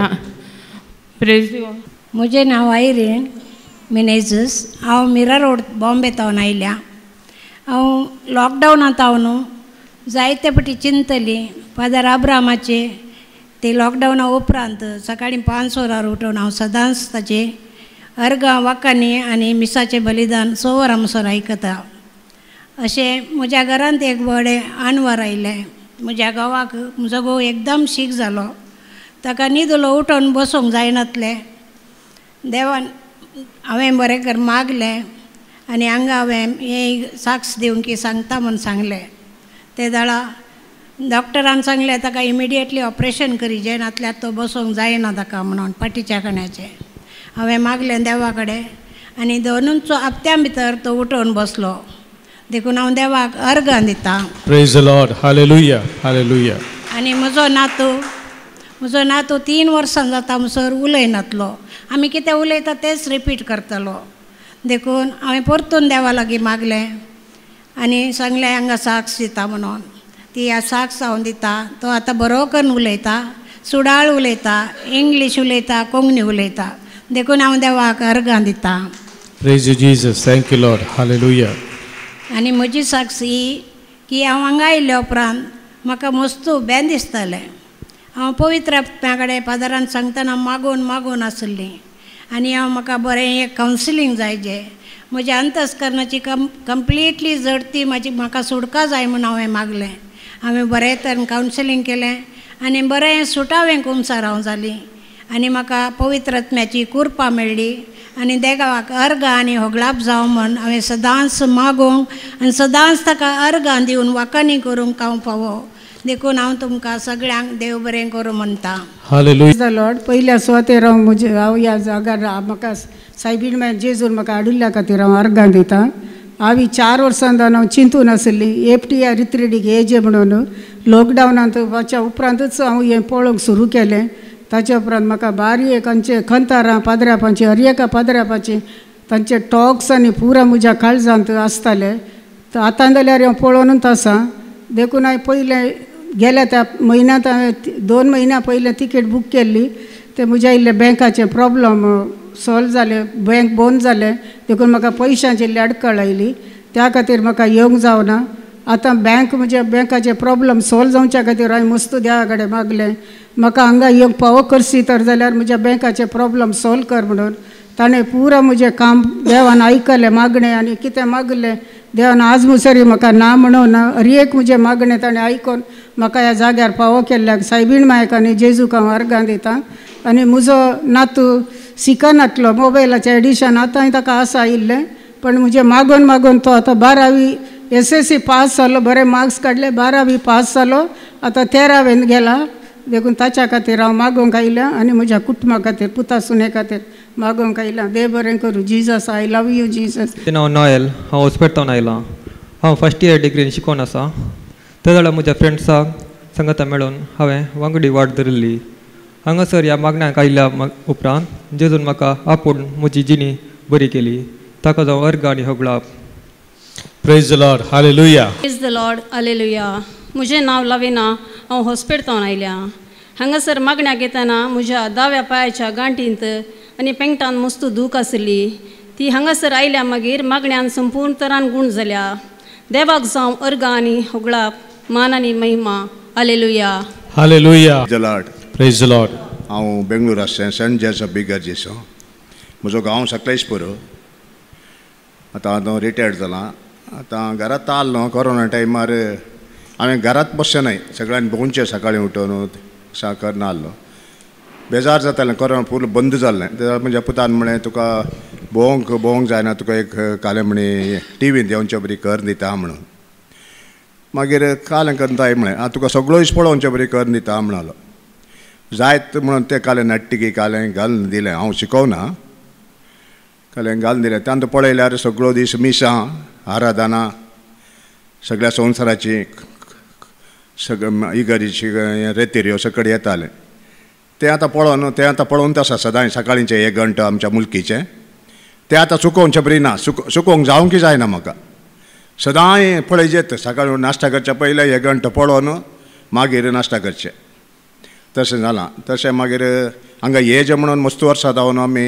प्रेज.
म्हजें नांव आयरीन मिनेझस. हांव मिरा रोड बॉम्बे तावन आयल्या. हांव लॉकडावनांत हांव न्हू जायते पटी चिंतली फादर आब्रामाचे ते लॉकडावना उपरांत सकाळीं 5 वरार उठून हांव सदांच ताचे अर्गां वाकांनी आनी मिसाचें बलिदान 6 वरां म्हणसर आयकता. अशें म्हज्या घरांत एक व्हडलें आनवार आयलें. म्हज्या घोवाक, म्हजो घोव एकदम शीक जालो, ताका न्हिदलो उठोवन बसूंक जायनातलें. देवान हांवें बरें कर मागलें आनी हांगा हांवें हें साक्ष दिवंक की सांगता म्हूण सांगलें. ते दाळा डॉक्टरान सांगलें ताका इमिडिएटली ऑपरेशन करी जाय, नातल्यार तो बसूंक जायना ताका म्हणून फाटीच्या कण्याचें. हांवें मागलें देवा कडेन आनी 2 हप्त्यां भितर तो उठोवन बसलो. देखून हांव देवाक अर्गां दितां.
Praise the lord. Hallelujah hallelujah.
आनी म्हजो नातू 3 वर्सां जाता म्हणसर उलयनातलो. आमी कितें उलयता तेंच रिपीट करतलो. देखून हांवें परतून देवा लागीं मागलें आनी सांगलें हांगा साक्ष दिता म्हणून. ती साक्ष हांव दिता. तो आतां बरो करून उलयता, सुडाळ उलयता, इंग्लीश उलयता, कोंकणी उलयता. देखून हांव देवाक अर्गां दिता.
Praise you Jesus. Thank you Lord. Hallelujah.
आनी म्हजी साक्ष ही की हांव हांगा आयिल्ल्या उपरांत म्हाका मस्तू बेन दिसतालें. हांव पवित्र आत्म्या कडेन फादरान सांगतना मागून मागून आसली आनी हांव म्हाका बरें एक कावन्सिलींग जाय जें म्हज्या अंतस्करणाची कंप्लिटली जडती म्हाजी म्हाका सुटका जाय म्हूण हांवें मागलें. हांवें बरें तरेन कावन्सिलींग केलें आनी बरें सुटावें कुमसार हांव जालीं आनी म्हाका पवित्र आत्म्याची कृपा मेळ्ळी आनी देवाक अर्गां आनी होगळाप जावं म्हूण हांवें सदांच मागूंक आनी सदांच ताका अर्गां दिवन वाखाणी करूंक हांव फावो. देखून हांव तुमकां सगळ्यांक देव बरें करूं म्हणटा.
हालेलुया.
The Lord. पयल्या सुवातेर हांव म्हजे हांव ह्या जाग्यार म्हाका सायबीण माय जेजून म्हाका हाडिल्ल्या खातीर हांव अर्गां दिता. हांव 4 वर्सां जावन हांव चिंतून आसली एपटी रित्रेडीक येजे म्हणून. लॉकडावनांत वच्या उपरांतूच हांव हें पळोवंक सुरू केलें. ताच्या उपरांत म्हाका बारी एक आमचे खंतारां पाद्र्यापांची हर एका पाद्र्यापाची तांचे टॉक्स आनी पुरा म्हज्या काळजांत आसताले. तर आतां जाल्यार हांव पळोवनूच आसा. देखून हांवें पयलें गेल्या त्या म्हयन्यांत हांवें 2 म्हयन्या पयलें तिकेट बूक केल्ली. ते म्हज्या इल्ले बँकाचे प्रॉब्लम सॉल्व जाले, बँक बंद जालें, देखून म्हाका पयशांची इल्ली अडकळ आयली. त्या खातीर म्हाका येवंक जावना. आतां बँक म्हज्या बँकाचे प्रॉब्लम सॉल्व जावच्या खातीर हांवें मस्त देवा कडेन मागलें म्हाका हांगा येवंक पावो करशी तर जाल्यार म्हज्या बँकाचे प्रॉब्लम सॉल्व कर म्हणून. ताणें पुरा म्हजें काम देवान आयकलें मागणें आनी कितें मागलें देवान आज मुसरी म्हाका ना म्हणून ना. हर एक म्हजें मागणें ताणें आयकून म्हाका ह्या जाग्यार पावो केल्ल्याक सायबीण मायक आनी जेजूक हांव अर्गां दिता. आनी म्हजो नातू शिकनातलो मोबायलाचें एडिशन आतांय ताका आसा इल्लें, पण म्हजें मागून मागून तो आतां 12वी SSC पास जालो, बरे मार्क्स काडले, 12वी पास जालो, आतां 13वेन गेला. देखून ताच्या खातीर हांव मागूंक आयल्या आनी म्हज्या कुटुंबा खातीर पुता सुने खातीर मागूंक आयल्या. देव बरें करूं. Jesus I love you Jesus.
म्हजें नांव नॉयल, हांव हॉस्पेटल्यान आयलां. हांव फर्स्ट इयर डिग्रीन शिकोन आसा. ते जाल्यार म्हज्या फ्रेंड्सांक सांगाता मेळून हांवें वांगडी वाट धरिल्ली. हांगासर ह्या मागण्याक आयिल्ल्या उपरांत जेजून म्हाका आपूण म्हजी जिणी बरी केली. ताका जावं अर्ग आनी होगळाप.
Praise the Lord. Hallelujah.
Praise the Lord. Hallelujah. म्हजें नांव लविना, हांव हॉस्पिटलान आयल्या. हांगासर मागण्याक येतना म्हज्या दाव्या पांयाच्या गांठींत आनी पेंगटान मस्त दूख आसली. ती हांगासर आयल्या मागीर मागण्यान संपूर्ण तरान गूण जाल्या. देवाक जावं अर्गां आनी होगळाप, मान आनी महिमा. Hallelujah.
Hallelujah.
The Lord.
Praise the Lord.
हांव बेंगळूर आसा सेंट जेजफ बिगर्जीचो. म्हजो गांव सकलेशपूर. आतां हांव रिटायर्ड जालां. आतां घरांत आसलो कोरोना टायमार हांवें घरांत बसचें न्हय, सगळ्यांनी भोंवचें सकाळीं उठून सा करना आसलो. बेजार जातालें, कोरोना फूल बंद जाल्लें. तेन्ना म्हज्या पुतान म्हणलें तुका भोंवंक भोंवंक जायना, तुका एक कालें म्हणी टिवीन देंवचे बरी कर दिता म्हणून. मागीर कालें करून ताई म्हणलें आं तुका सगळो दीस पळोवचे बरी कर दिता म्हणालो. जायत म्हणून तें कालें नाट्टिकी कालें घालून दिलें. हांव शिकोवना, कालें घालून दिलें. तांकां पळयल्यार सगळो दीस मिसां आराधना सगळ्या संवसाराची सगळे इगर्जीची रेतिऱ्यो सगळे येतालें. तें आतां पळोवन तें आतां पळोवन आसा सदांय सकाळींचें 1 घंटो आमच्या मुलकीचें. तें आतां चुकोवचें बरी ना, चुकोवंक जावंकय जायना म्हाका. सदांय पळयजेत सकाळीं नाश्ता करच्या पयलें 1 घंटो पळोवन मागीर नाश्ता करचें. तशें जालां. तशें मागीर हांगा येजें म्हणून मस्त वर्सां जावन आमी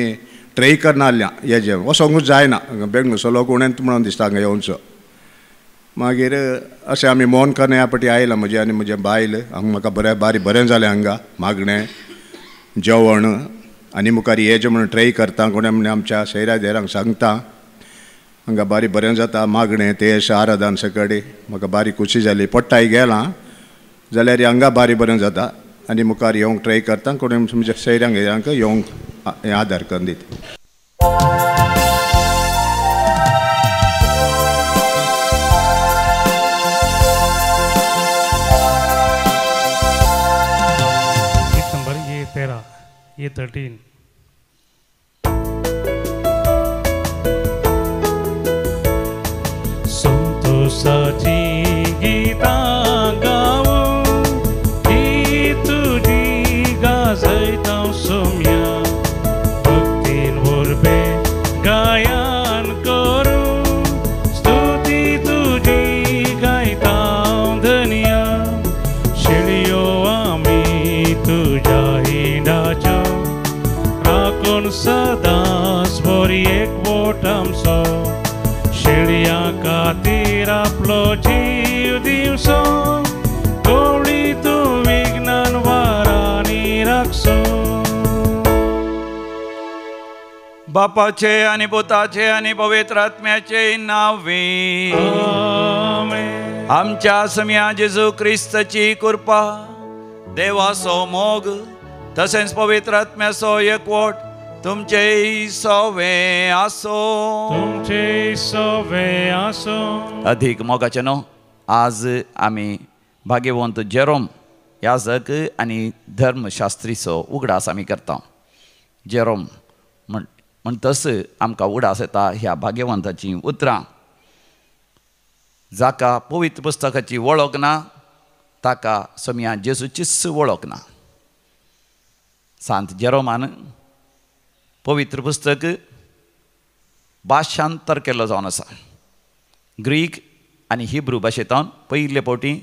ट्रेय करना आसल्या येजें वचोंकूच जायना. बेंगळूरचो लोक उणेंत म्हणून दिसता हांगा येवचो. मागीर अशें आमी मोन करना ह्या पाटी आयलां म्हजें आनी म्हजें बायल. हांगा म्हाका बरें बारी बरें जालें हांगा मागणें जेवण आनी मुखार येजें म्हणून ट्रेय करता. कोणें म्हण आमच्या सैऱ्या देरांक सांगता हांगा बारी बरें जाता मागणें तेश आराधन सकाळी म्हाका बारी खुशी जाली. पट्टाय गेलां जाल्यार हांगा बारी बरें जाता आनी मुखार येवंक ट्राय करता. कोणें म्हज्या सैऱ्यांक हेरांक येवंक हें आदार करून दिता.
गीत नंबर A13, A13. संतोषाची गीतां गावूं ही तुजी गाजयता सोम्या, भक्तीन वरबे गायन करूं स्तुती तुजी गायता धनिया. आपलो जीव दिवसो गोवळी तूं विज्ञान वारांनी राखसो.
बापाचे आनी पुताचे आनी पवित्र आत्म्याचे नांवे
आमेन.
आमच्या सम्या जेजू क्रिस्ताची कृपा, देवाचो मोग तसेंच पवित्र आत्म्याचो एकवट तुमचे सवे आसो.
तुमचे सवे आसो.
अधिक मोगाचे न्हू आज आमी भाग्यवंत जेरोम याजक आनी धर्मशास्त्रीचो उगडास आमी करता. जेरोम म्हणटच आमकां उगडास येता ह्या भाग्यवंताचीं उतरां. जाका पवित्र पुस्तकाची वळख ना ताका सम्या जेजूचीच वळख ना. सांत जेरोमान पवित्र पुस्तक भाशांतर केल्लो जावन आसा. ग्रीक आनी हिब्रू भाशेंतल्यान पयले फावटी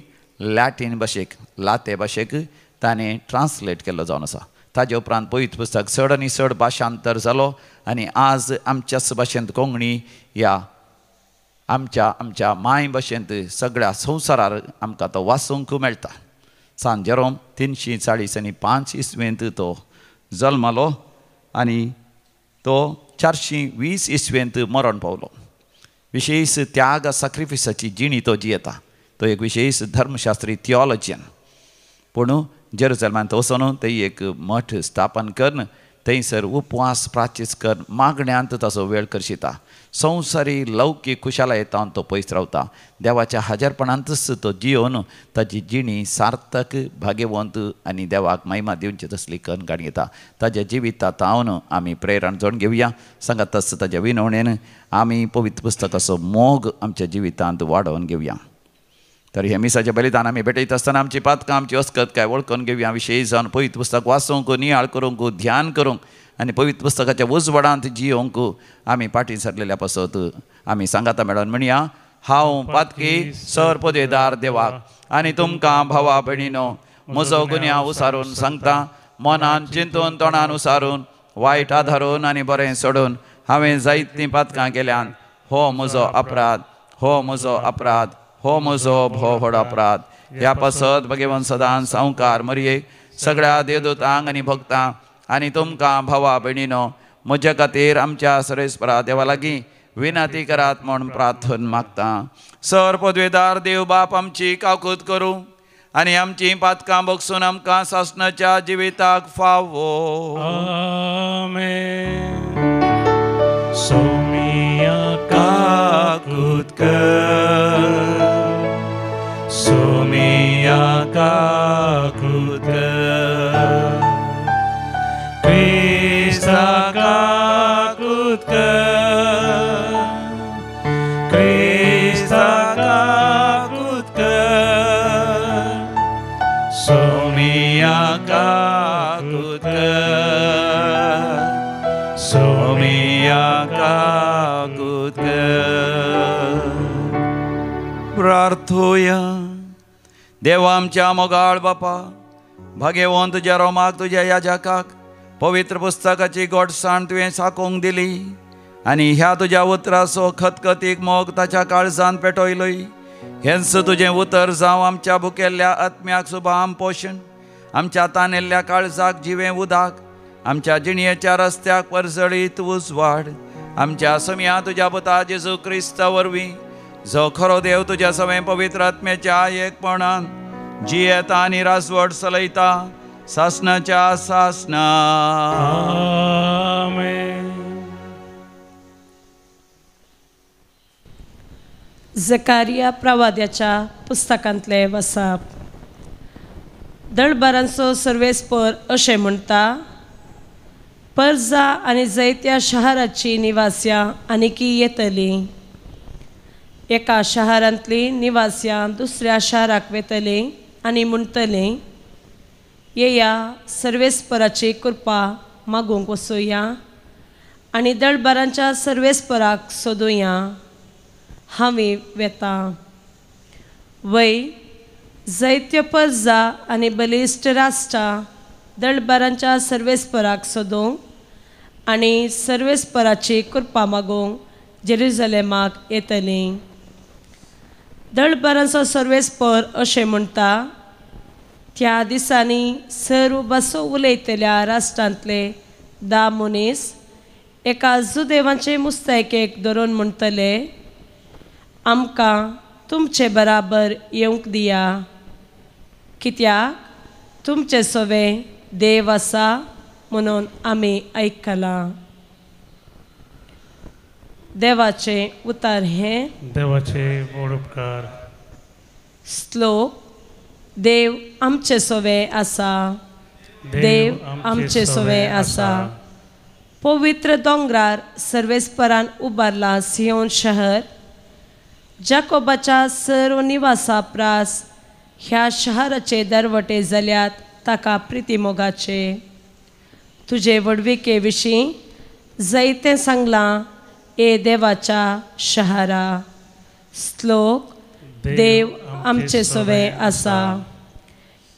लॅटीन भाशेक, लाते भाशेक ताणें ट्रान्सलेट केल्लो जावन आसा. ताजे उपरांत पवित्र पुस्तक चड आनी चड भाशांतर जालो आनी आज आमच्याच भाशेंत कोंकणी ह्या आमच्या आमच्या माय भाशेंत सगळ्या संवसारार आमकां तो वाचूंक मेळटा. सांत जेरोम 345 इसवेंत तो जल्मलो आनी तो 420 इसवेंत मरण पावलो. विशेष त्याग साक्रिफिसाची जिणी तो जियेता. तो एक विशेष धर्मशास्त्री थियोलॉजियन. पूण जेरुजलमांत वचून थंय एक मठ स्थापन करून थंयसर उपवास प्राचीस करून मागण्यांत ताचो वेळ करशिता. संवसारी लौकीक खुशाला येता तो पयस रावता. देवाच्या हाजरपणांतच तो जियोवन ताजी जिणी सार्थक भाग्यवंत आनी देवाक महिमा दिवची तसली करून काडून घेता. ताज्या जिविता तावन आमी प्रेरण जोडून घेवया. सांगातच ताज्या विनवणेन आमी पवित्र पुस्तकाचो मोग आमच्या जिवितांत वाडोवन घेवया. तर हे मिसाच्या बलिदान आमी भेटयत आसतना आमची पातकां आमची अस्कत काय वळखून घेवया. विशेष जावन पवित्र पुस्तक वाचूंक, नियाळ करूंक, ध्यान करूंक आनी पवित्र पुस्तकाच्या उजवाडांत जियोवंक आमी फाटीं सरलेल्या पासत आमी सांगाता मेळोन म्हणया. हांव पातकी सर पदवेदार देवाक आनी तुमकां भावा भयणीनो म्हजो गुन्यांव उसारून सांगता. मनान चिंतून तोंडान उसारून वायट आधारून आनी बरें सोडून हांवें जायतीं पातकां केल्यान. हो म्हजो अपराध, हो म्हजो अपराध, हो म्हजो भोव व्हड अपराध. ह्या पासत भगवंत सदां सावकार मरये सगळ्या देवदूतांक आनी भक्तांक आनी तुमकां भावा भयणीनो म्हज्या खातीर आमच्या सरेस्परा देवा लागीं विनंती करात म्हूण प्रार्थन मागता. सर पदवेदार देव बाप आमची काकूत करूं आनी आमचीं पातकां बगसून आमकां सासणाच्या जिविताक फावो.
आमेन. सोमिया काकूत कर, सोमिया काकूत कर, क्रिस्ता काकूत कर, क्रिस्ता काकूत कर, सोमिया काकूत कर, सोमिया काकूत कर.
प्रार्थोया. देवा आमच्या मोगाळ बापा, भाग्यवंत जेरोमाक तुज्या याजकाक पवित्र पुस्तकाची गोडसाण तुवें साकोवंक दिली आनी ह्या तुज्या उतराचो खतखतीक मोग ताच्या काळजान पेटयलोय. हेंच तुजें उतर जावं आमच्या भुकेल्ल्या आत्म्याक सुभाम पोशण, आमच्या तानेल्ल्या काळजाक जिवें उदक, आमच्या जिणयेच्या रस्त्याक परजळीत उजवाड. आमच्या सम्या तुज्या पुता जेजू क्रिस्ता वरवीं जो खरो देव तुज्या सवें पवित्र आत्म्याच्या एकपणान जियेता आनी राजवट चलयता सासणाच्या सासणा.
आमेन.
जकारिया प्रवाद्याच्या पुस्तकांतले वसाप. दळबारांचो सर्वेस्पर अशें म्हणटा, परजा आनी जैत्या शहराची निवास्यां आनीकी येतलीं. एका शहरांतलीं निवास्यां दुसऱ्या शहराक वेतलीं आनी म्हणटलीं, येया सर्वेस्पराची कृपा मागूंक वचुया आनी दळबारांच्या सर्वेस्पराक सोदुया. हांवें वेता वय जैत्य परजा आनी बलिश्ट राष्ट्रां दळबारांच्या सर्वेस्पराक सोदूंक आनी सर्वेस्पराची कृपा मागूंक जेरुजलेमाक येतलीं. दळभरांचो सर्वेस्पर अशें म्हणटा, त्या दिसांनी सर्व भासो उलयतल्या राष्ट्रांतले 10 मनीस एका जुदेवांचे मुस्तायकेक धरून म्हणटले, आमकां तुमचे बराबर येवंक दिया, कित्याक तुमचे सवे देव आसा म्हणून आमी आयकलां. देवाचें उतार हें
देवाचे व्हड उपकार.
श्लोक. देव आमचे सवे आसा, देव आमचे सवे आसा. पवित्र दोंगरार सर्वेस्परान उबारला सियोन शहर, जाकोबाच्या सर्व निवासा प्रास ह्या शहराचे दरवटे जाल्यात ताका प्रितीमोगाचे. तुजे व्हडविके विशीं जायतें सांगलां ए देवाच्या शहरा. श्लोक. देव आमचे सवे आसा.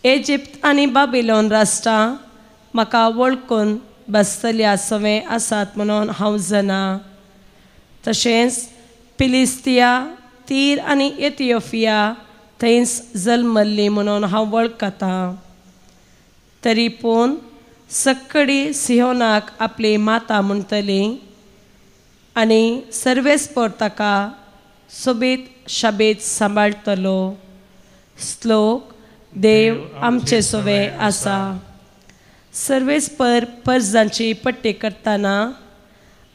इजिप्त आनी बाबिलोन राष्ट्रां म्हाका वळखून बसतल्या सवे आसात म्हणून हांव जाणा. तशेंच फिलिस्तिया, तीर आनी एथियोपिया थंयच जल्मल्ली म्हणून हांव वळखतां. तरी पूण सक्कडी सिहोनाक आपली माता म्हणटली आनी सर्वेस्पर ताका सोबीत शाबीत सांबाळटलो. श्लोक. देव आमचे सवे आसा. सर्वेस्पर परजांची पट्टी करतना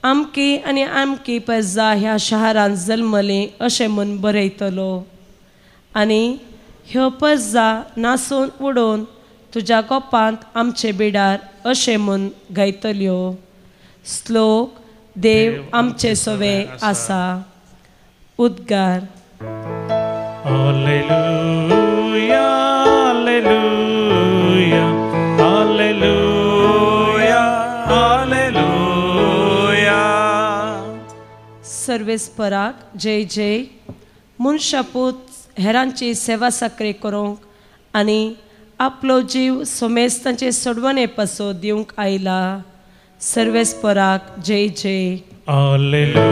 आमकी आनी आमकी परजा ह्या शहरांत जल्मली अशें म्हूण बरयतलो आनी ह्यो परजा नासून उडोवन तुज्या गोपांत आमचे बिडार अशें म्हूण गायतल्यो. श्लोक. देव आमचे सवे आसा. उद्गार.
Hallelujah, hallelujah, hallelujah, hallelujah.
सर्वेस्पराक जय जय. मनशापूत हेरांची सेवा साकरी करूंक आनी आपलो जीव सोमेस्तांचे सोडवणे पासून दिवंक आयला. सर्वेस्पराक जय जय.
Hallelujah,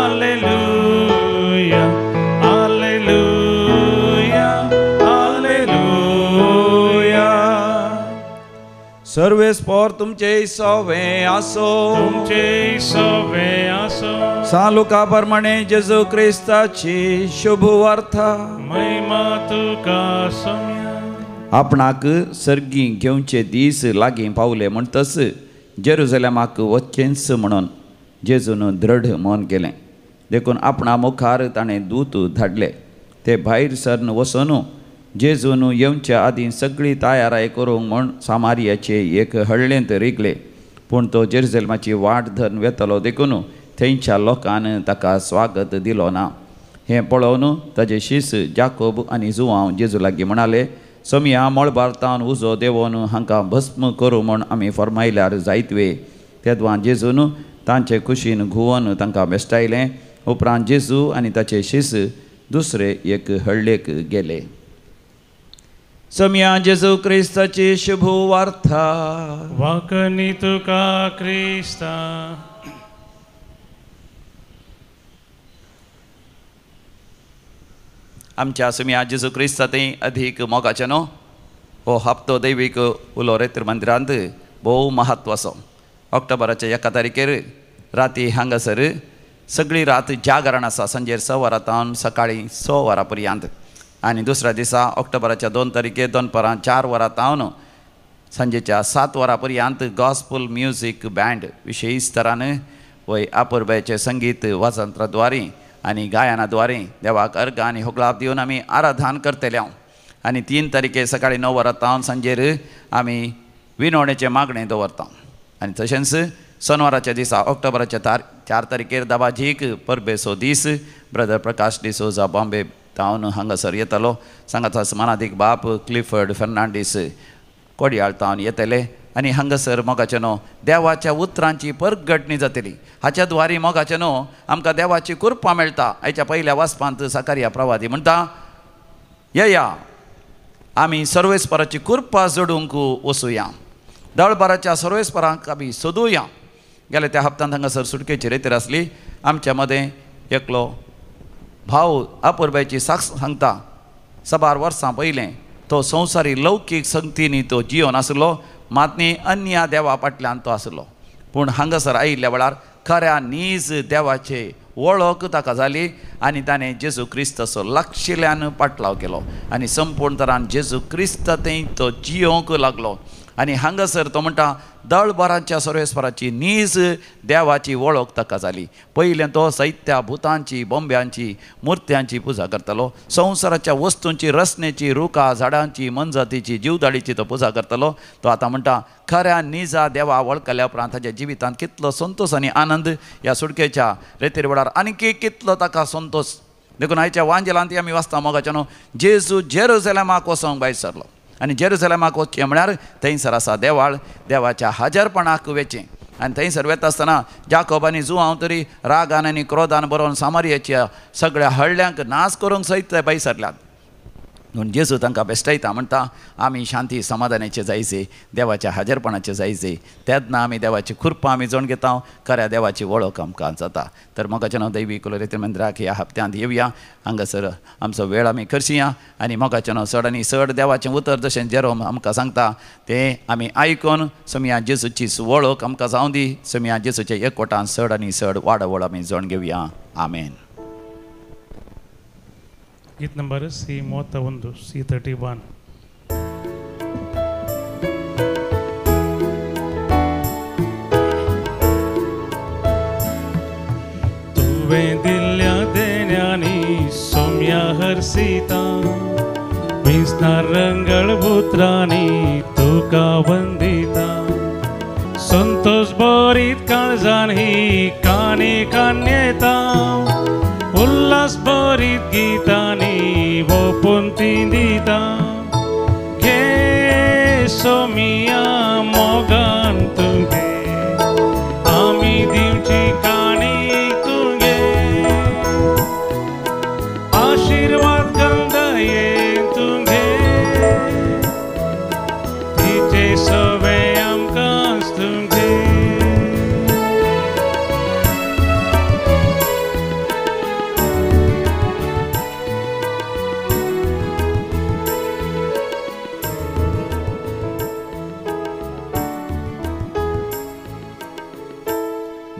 hallelujah, hallelujah, hallelujah.
सर्वेस्पर तुमचे सवे आसो,
तुमचे सवे आसो.
सालुका प्रमाणे जेजू क्रिस्ताची शुभ वार्ता.
महिमा तुका सोम्या.
आपणाक सर्गी घेवचे दीस लागीं पावले म्हणटच जेरुजलेमाक वचचेंच म्हणून जेजून दृढ मन केलें. देखून आपणा मुखार ताणें दूत धाडले. ते भायर सरन वचून जेजून येवच्या आदीं सगळी तयाराय करूंक म्हूण सामारियाचे एक हळ्ळेंत रिगले. पूण तो जेरुजलेमाची वाट धरून वेतलो देखून थंयच्या लोकान ताका स्वागत दिलो ना. हें पळोवन ताजे शीस जाकोब आनी जुवांव जेजू लागीं म्हणाले, सोमया मळबार तावन उजो देंवोवन हांकां भस्म करूं म्हूण आमी फर्मायल्यार जायत वे. तेदवां जेजून तांचे कुशीन घुंवन तांकां बेश्टायलें. उपरांत जेजू आनी ताचे शीस दुसरे एक हळ्ळेक गेले. सोमया जेजू क्रिस्ताची शुभ वार्ता.
वाकनी तुका क्रिस्ता.
आमच्या सोमया जेजू क्रिस्ता थंय अधीक मोगाचें न्हू हो हप्तो दैवीक उलो रेत्र मंदिरांत भोव महत्व आसो. ऑक्टोबराच्या 1 तारखेर राती हांगासर सगळी रात जागरण आसा, सांजेर 6 वरां तावन सकाळीं 6 वरां पर्यंत. आनी दुसऱ्या दिसा ऑक्टोबराच्या 2 तारखेर दनपरां 4 वरां तावन सांजेच्या 7 वरां पर्यंत गॉस्पल म्युजीक बँड विशेश तरान वय आपुरबायचें संगीत वाजंत्राद्वारे आनी गायनाद्वारे देवाक अर्घ आनी होगळाप दिवन आमी आराधन करतले. आनी 3 तारखेर सकाळीं 9 वरां तावन सांजेर आमी विनवणेचें मागणें दवरता. आनी तशेंच सोनवाराच्या दिसा ऑक्टोबराच्या 4 तारखेर दाबाजीक परबेचो दीस ब्रदर प्रकाश डिसोजा बॉम्बे तावन हांगासर येतलो. सांगाता मानादीक बाप क्लिफर्ड फेर्नांडीस कोडयाळ तावन येतले आनी हांगासर मोगाचें न्हू देवाच्या उतरांची परगटणी जातली. हाच्या द्वारी मोगाचें न्हू आमकां देवाची कृपा मेळटा. हाच्या पयल्या वाचपांत साकारिया प्रवादी म्हणटा, येया आमी सर्वेस्पराची कृपा जोडूंक वसुया, दळबाराच्या सर्वेस्परांक आमी सोदुया. गेले त्या हप्तांत हांगासर सुटकेची रेतीर आसली. आमच्या मदें एकलो भाव अपुरबायची साक्ष सांगता. साबार वर्सां पयलें तो संवसारी लौकीक संगतींनी तो जियोन आसलो, मात न्ही अन्य देवा फाटल्यान तो आसलो. पूण हांगासर आयिल्ल्या वेळार खऱ्या नीज देवाचे वळख ताका जाली आनी ताणें जेजू क्रिस्ताचो लागशिल्ल्यान पाटलाव केलो आनी संपूर्ण तरान जेजू क्रिस्त थंय तो जियोंक लागलो. आनी हांगासर तो म्हणटा दळभरांच्या सर्वेस्पराची नीज देवाची वळख ताका जाली. पयलें तो सैत्या भुतांची बोंब्यांची मुर्त्यांची पुजा करतालो, संवसाराच्या वस्तूंची रचनेची रुखा झाडांची मनजातीची जिवदाडीची तो पुजा करतालो. तो आतां म्हणटा खऱ्या निजा देवा वळखल्या उपरांत ताच्या जिवितांत कितलो संतोश आनी आनंद ह्या सुटकेच्या रेतीर वेळार आनीक कितलो ताका संतोश. देखून आयच्या वांजेलांत आमी वाचता मोगाच्या न्हू जेजू जेरुजलेमाक वचोंक भायर सरलो आनी जेरुजलेमाक वचचें म्हळ्यार थंयसर आसा देवाळ, देवाच्या हाजरपणाक वेचें. आनी थंयसर वेता आसतना जाकोब आनी जुआंव तरी रागान आनी क्रोधान बरोवन सामारियाच्या सगळ्या हळ्यांक नाश करूंक सयत ते भायर सरल्यात. म्हणून जेजू तांकां बेश्टायता म्हणटा आमी शांती समाधानाचे जायचे, देवाच्या हाजरपणाचे जायचे, तेन्ना आमी देवाची खुरपां आमी जोण घेता, खऱ्या देवाची वळख आमकां जाता. तर मोगाचें नांव दैवी कुलरेती मंदिराक ह्या हप्त्यांत येवया, हांगासर आमचो वेळ आमी करशिया आनी मोगाचें नांव चड आनी चड देवाचें उतर जशें जेरोम आमकां सांगता तें आमी आयकून सोमया जेजूची वळख आमकां जावं दी, सोमया जेजूच्या एकवटान चड आनी चड वाडावळ आमी जोण घेवया. आमेन.
गीत ನಂಬರ್ C31, C31. तुवें दिल्ल्या देण्यांनी सोम्या हर्षिता, विस्तार रंगळ उतरांनी तुका वंदिता, संतोष भरीत काळजान ही काणी कान्यता, उल्हास भरीत गीतांनी ओपून ती दिता, घे सोमिया मोगान तुगे आमी दिवची काणी तुगे, आशिर्वाद गंधाये तुगे तिचे सवे आमकां तुगे.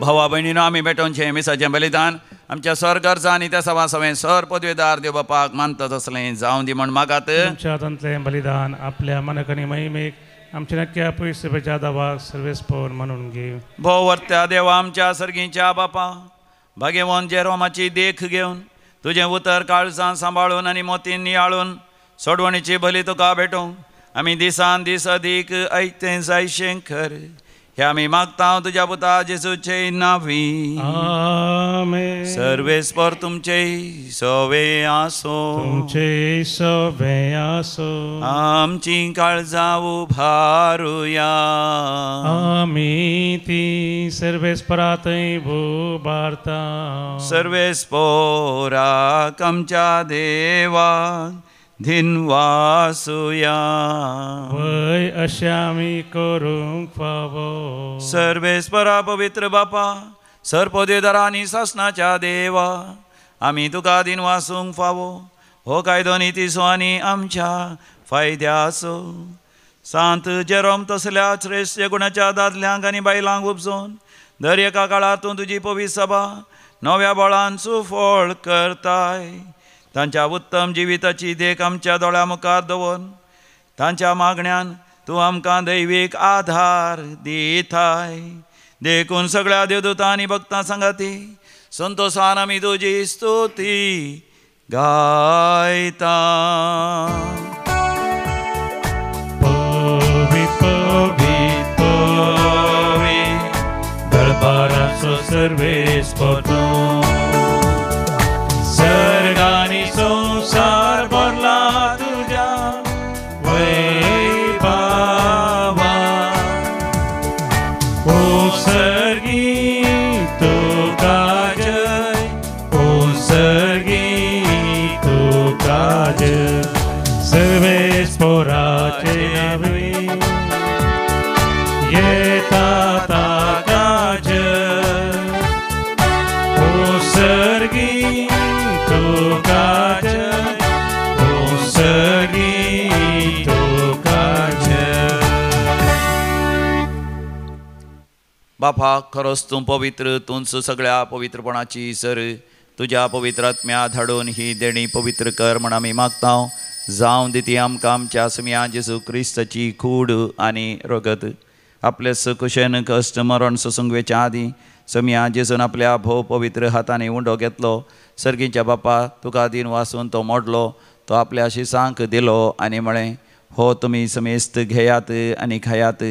भावा भयणीनो आमी भेटोवचें मिसाचें बलिदान आमच्या सरगर्जा आनी त्या सवा सवें सर पदवेदार देव बापाक मानता तसलें जावं दी म्हण मागात.
तुमच्या हातांतलें बलिदान आपल्या मनकनी महिमेक आमच्या नक्क्या पयसुपेच्या दावाक सर्वेस्पोर म्हणून घेव.
भोव वर्त्या देवा आमच्या सर्गीच्या बापा, भागेवन जेरोमाची देख घेवन तुजें उतर काळजान सांबाळून आनी मोतीन नियाळून सोडवणीची बली तुका भेटोवंक आमी दिसान दीस अदीक ऐकतें जायशें खर हे आमी मागता तुज्या पुता जेजूचे नांवी.
आमेन.
सर्वेस्पर तुमचे सवे आसो,
तुमचे सवे आसो,
आमची काळजां उभारुया,
आमी ती सर्वेस्परातय उबारता.
सर्वेस्पोराक आमच्या देवा धिनवासुया,
वय अशें आमी करूंक फावो.
सर्वेस्परा पवित्र बापा, सर्पदेदारा आनी सासणाच्या देवा, आमी तुका दिनवासूंक फावो हो कायदो नितीचो आनी आमच्या फायद्याचो. सांत जेरोम तसल्या श्रेश्ठ गुणाच्या दादल्यांक आनी बायलांक उपजोवन दर एका काळार तूं तुजी पवित्र सभा नव्या बळान सुफळ करताय. तांच्या उत्तम जिविताची देख आमच्या दोळ्या मुखार दवरून तांच्या मागण्यान तूं आमकां दैवीक आधार दिताय. देखून सगळ्या देवदूतां आनी भक्तां सांगाती संतोषान आमी तुजी स्तुती गायता.
पवित पवित दरबाराचो सर्वेस्पर तूं, सर्गानी संवसार भरला तुज्या वैभवा, ओ सर्गी तुका जय, ओ सर्गी तुका जय, सर्वेस्पराचे नांवे येता ताका जय, ओ सर्गी
बापा खरोच तूं पवित्र, तूंच सगळ्या पवित्रपणाची सर। तुज्या पवित्र आत्म्या धाडून ही देणी पवित्र कर म्हण आमी मागता। जावं दी आमकां आमच्या समिया जेजू क्रिस्ताची कूड आनी रगत। आपले सकुशेन कश्ट मरण सोसूंक आदीं समिया जेजून आपल्या भोव पवित्र हातांनी उंडो घेतलो। सर्गीच्या बापा तुका दिन वासून तो मोडलो, तो आपल्या शिसांक दिलो आनी म्हळें, हो तुमी समेस्त घेयात आनी खायात,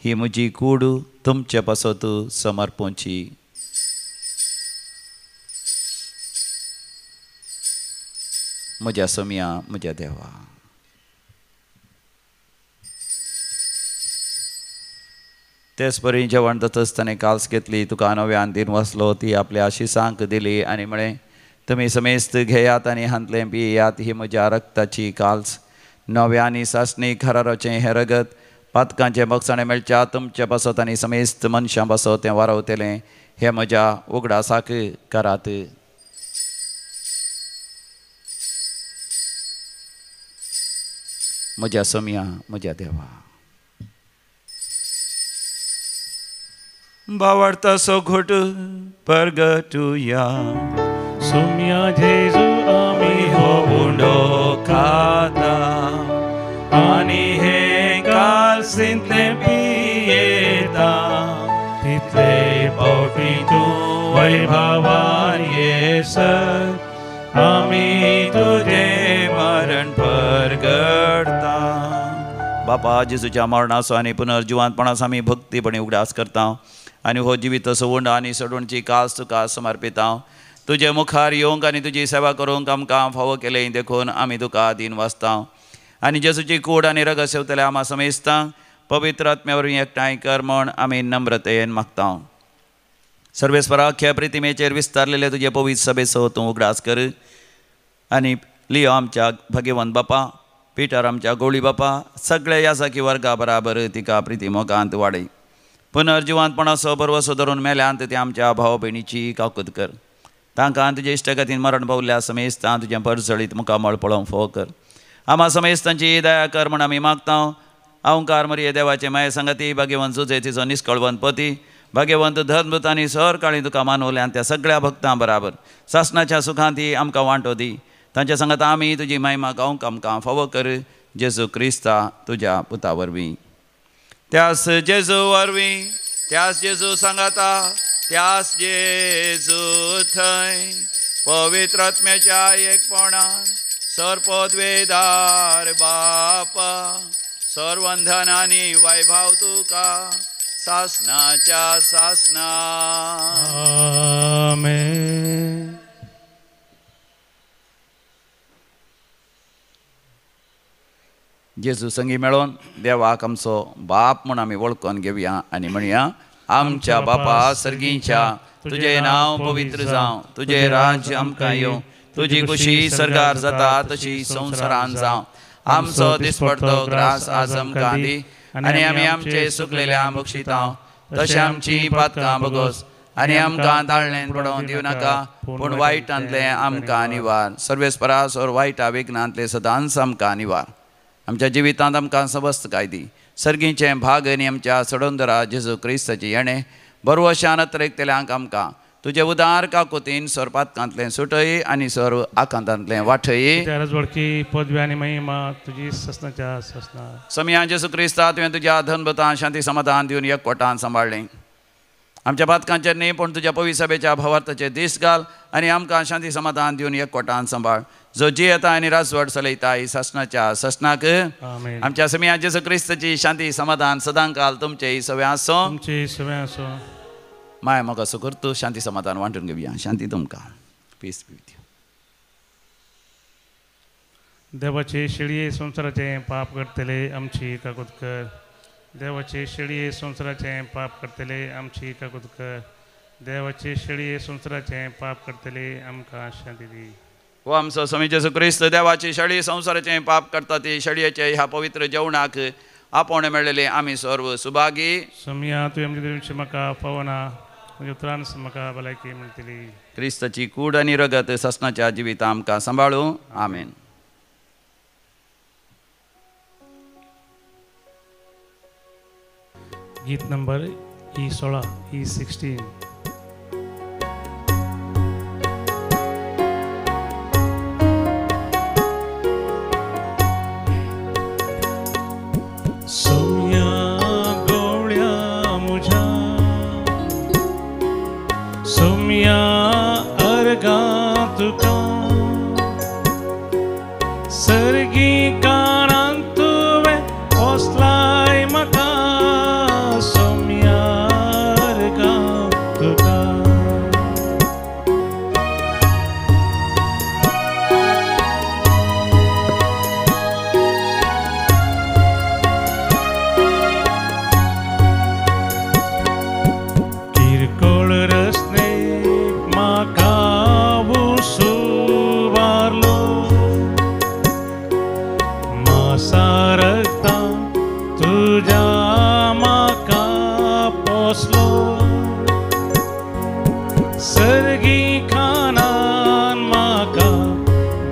ही म्हजी कूड तुमचे पासत समर्पूची। म्हज्या सोम्या, म्हज्या देवा, तेच परी जेवण जातच ताणें काल्स घेतली, तुका नव्यान दिन वाचलो, ती आपल्या शिसांक दिली आनी म्हळें, तुमी समेस्त घेयात आनी हांतलें पियात, ही म्हज्या रक्ताची काल्स, नव्या आनी सासणी कराराचें हें रगत पातकांचें बक्षाणें मेळच्या तुमचे पासत आनी समेस्त मनशां पासत तें वारवतलें, हें म्हज्या उगडासाक करात। म्हज्या सोम्या, म्हज्या देवा,
भावार्थाचो घोट परगटुया।
सोम्या जेजू आमी
हो उंडो खाता आनी हे कालसींतलें पियेता,
तितले पावटी तूं वैभवान येसर आमी
तुजें मरण परगटता।
बापा जेजूच्या मरणाचो आनी पुनर्जिवंतपणाचो आमी भक्तीपणी उगडास करता आनी हो जिवीत सवंड आनी सडवणची कास तुका समर्पिता। तुजे मुखार येवंक आनी तुजी सेवा करूंक आमकां फावो केलें देखून आमी तुका दीन वाचता आनी जेजूची कूड आनी रगत सेवतल्या आमा समेस्तांक पवित्र आत्म्या वरवीं एकठांय कर म्हण आमी नम्रतेन मागता। सर्वेस्पराख्या प्रतिमेचेर विस्तारलेले तुजे पवित्र सभेचो तूं उगडास कर आनी लियो आमच्या भगवंत बापा, पिटर आमच्या गोळी बापा, सगळ्या याजाकी वर्गा बराबर तिका प्रिती मोगांत वाडय। पुनर्जिवंतपणाचो भरवसो धरून मेल्यांत ते आमच्या भाव भयणीची काकूत कर। तांकां तुजे इश्टगतीन मरण पावल्या समेस्तां तुजें परजळीत मुखामळ पळोवंक फावो कर। आमा समेस्तांची दया कर म्हण आमी मागता। अहंकार मरिये देवाचे माये संगती, भाग्यवंत जुजे तिचो निस्कळवंत पती, भाग्यवंत धर्मदूत आनी सर काळी तुका मानवल्यान त्या सगळ्या भक्तां बराबर सासणाच्या सुखांत आमकां वांटो दी। तांच्या सांगात आमी तुजी महिमा गावंक आमकां फावो कर, जेजू क्रिस्ता तुज्या पुता वरवीं।
त्यास जेजू वरवीं, त्यास जेजू सांगाता, त्यास जेजू थंय पवित्र आत्म्याच्या एकपणान सर्पद्वेदार बापा, सर्वंधन आनी वैभव तुका सासनाच्या सासना।
आमेन।
जेजू संगी मेळोन देवाक आमचो बाप म्हूण आमी वळखून घेवया आनी म्हणया, आमच्या बापा सर्गींच्या, तुजें नांव पवित्र जावं, तुजें राज्य आमकां येवं, तुजी खुशी सर्गार जाता तशी संवसारान जावं। आमचो दिसपडतो ग्रास आज आमकां दी आनी आमी आमचे सुकलेल्या बक्षिता तशें आमची पातकां बगोस आनी आमकां ताळणेन पडोवन दिवं नाका, पूण वायटांतलें आमकां निवार। सर्वेस्परा सोर वायटा विघ्नांतलें सदांच आमकां निवार। आमच्या जिवितांत आमकां समस्त कायदी सर्गीचें भाग आनी आमच्या सडोंदरा जेजू क्रिस्ताची येणें बरवशान अत्रेकतल्यांक आमकां तुजे उदार काकुतीन सोरपातकांतलें सुटय आनी सोर आकांतांतलें वाटय।
वळखी पदवी आनी महिमा तुजी ससनाच्या ससना।
समिया जेजू क्रिस्ता तुवें तुज्या धनबतान शांती समाधान दिवन एकवटान सांबाळ्ळें। आमच्या पातकांचेर न्ही पूण तुज्या पवित्र सभेच्या भावार्थाचे दीस घाल आनी आमकां शांती समाधान दिवन एकवटान सांबाळ, जो जियेता आनी राजवट चलयता सासणाच्या ससनाक। आमच्या समिया जेजू क्रिस्ताची शांती समाधान सदांकाल तुमचे सगळें आसूं,
तुमचे सगळें आसूं।
माय म्हाका असो करतू शांती समाधान वांटून घेवया। शांती तुमकां, पीस बी विथ you.
देवाचे शेळये संवसाराचें पाप करतले आमची काकूत कर। देवाचे शेळये संवसाराचें पाप करतले आमची काकूत कर। देवाचे शेळये संवसाराचें पाप करतले आमकां शांती दी।
हो आमचो स्वामी जेजू क्रिस्त देवाची शेळी संवसाराचें पाप करता ती शेळयेचे ह्या पवित्र जेवणाक आपोवणें मेळ्ळेलें आमी सर्व सुभागी।
सोमिया तुवें म्हजे म्हाका पावना, म्हज्या उतरान म्हाका भलायकी मेळटली।
क्रिस्ताची कूड आनी रगत ससनाच्या जिविता आमकां सांबाळूं। आमेन।
गीत नंबर ई 16, ई 16. सोम्या गोळ्या मुझ्या सोम्या अर्गा तुका सर्गी कानान तुवें पोसलाय म्हाका सोम्या अर्गा तुका. किरकोळ रस्ते म्हाका उसुबारलो मासारता तुज्या म्हाका पोसलो सर्गी खानान म्हाका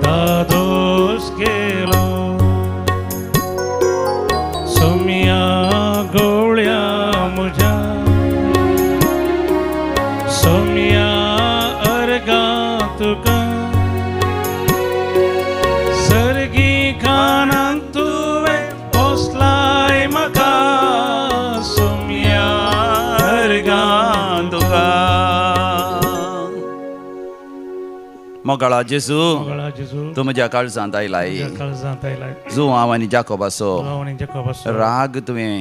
दादोस केलो सोम्या गोळ्या मुझ्या सोम्या अर्गा तुका सर्गी खानान तुवें पोसलाय म्हाका सोम्या अर्गा तुका.
मोगाळा जेजू,
मोगाळा जेजू,
तूं म्हज्या काळजांत आयलाय,
काळजांत आयलाय.
जुवांव आनी जाकोबाचो
आनी जाकोबाचो
राग तुवें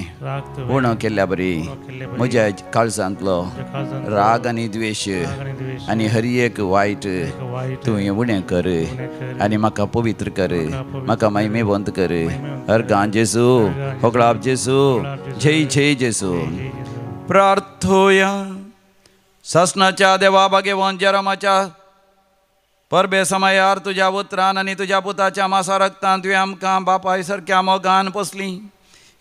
उणो केल्ल्या बरी म्हज्या काळजांतलो राग आनी द्वेश आनी हर एक वायट तुवें उणें कर आनी म्हाका पवित्र कर, म्हाका महिमेवंत कर. अर्गां जेजू, होगळाप जेजू, जय जय जेजू. प्रार्थोया. सासणाच्या देवा भागेवन जेरामाच्या परबे समयार तुज्या उतरान आनी तुज्या पुताच्या मासा रक्तान तुवें आमकां बापाय सारक्या मोगान पोसली.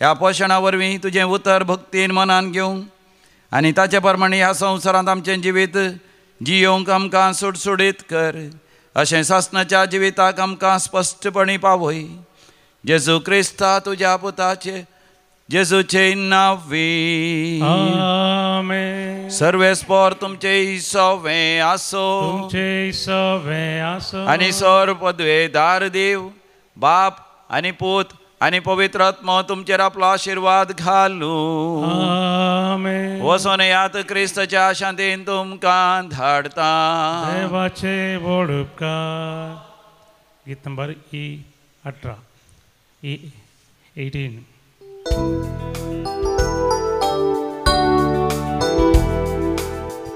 ह्या पोशणा वरवीं तुजें उतर भक्तीन मनान घेवंक आनी ताचे प्रमाणे ह्या संवसारांत आमचें जिवीत जियोवंक आमकां सुडसुडीत कर. अशें सासणाच्या जिविताक आमकां स्पश्टपणी पावय. जेजू क्रिस्ता तुज्या पुताचे जेजूचे नांवी
आमेन.
सर्वेस्पोर तुमचे सवे आसो,
तुमचे सवे आसो.
आनी सर पदवेदार देव बाप आनी पूत आनी पवित्र आत्मो तुमचेर आपलो आशिर्वाद घालू.
आमेन.
वचोन यात क्रिस्ताच्या शांतीन तुमकां धाडता.
देवाचे व्हड उपकार. गीत नंबर ई 18, ई 18.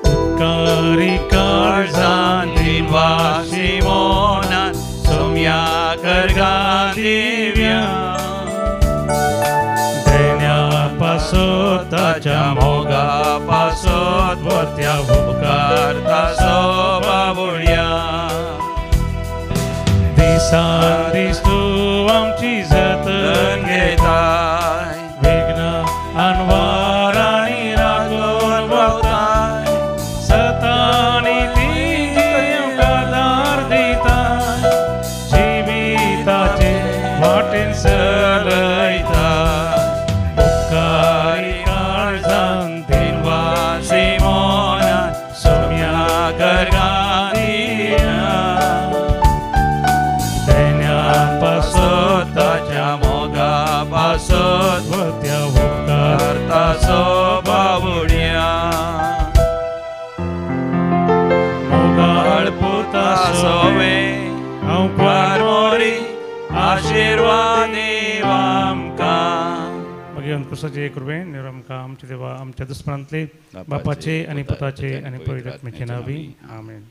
उपकारी काळजान दिवाशी मोनान सोम्या करगा दिव्या देण्या पासत ताच्या मोगा पासत वत्या उपकारता सोबावुया. दिसान दीस तूं आमची जतन
घेताय,
विघ्न अनवारांनी राखून भोवताय, सतानी ती आदार दिताय, जिविताचे वाटेन चलयता. उपकारी काळजान दिनवासी मोनान सोम्या करगा दिना देण्या पासत
ताच्या मोगा पासत
वत्या उपकारता
सोबावुया.
मोगाळ पुता
सोवे
हांव
मोरी आशिर्वाद दीव आमकां.
मागीर क्रिस्ताचे कृपेन निवळ आमकां आमच्या देवा आमच्या दुस्मनांतले बापाचे आनी पुताचे आनी पवित्र आत्म्याचे नांवी आमेन.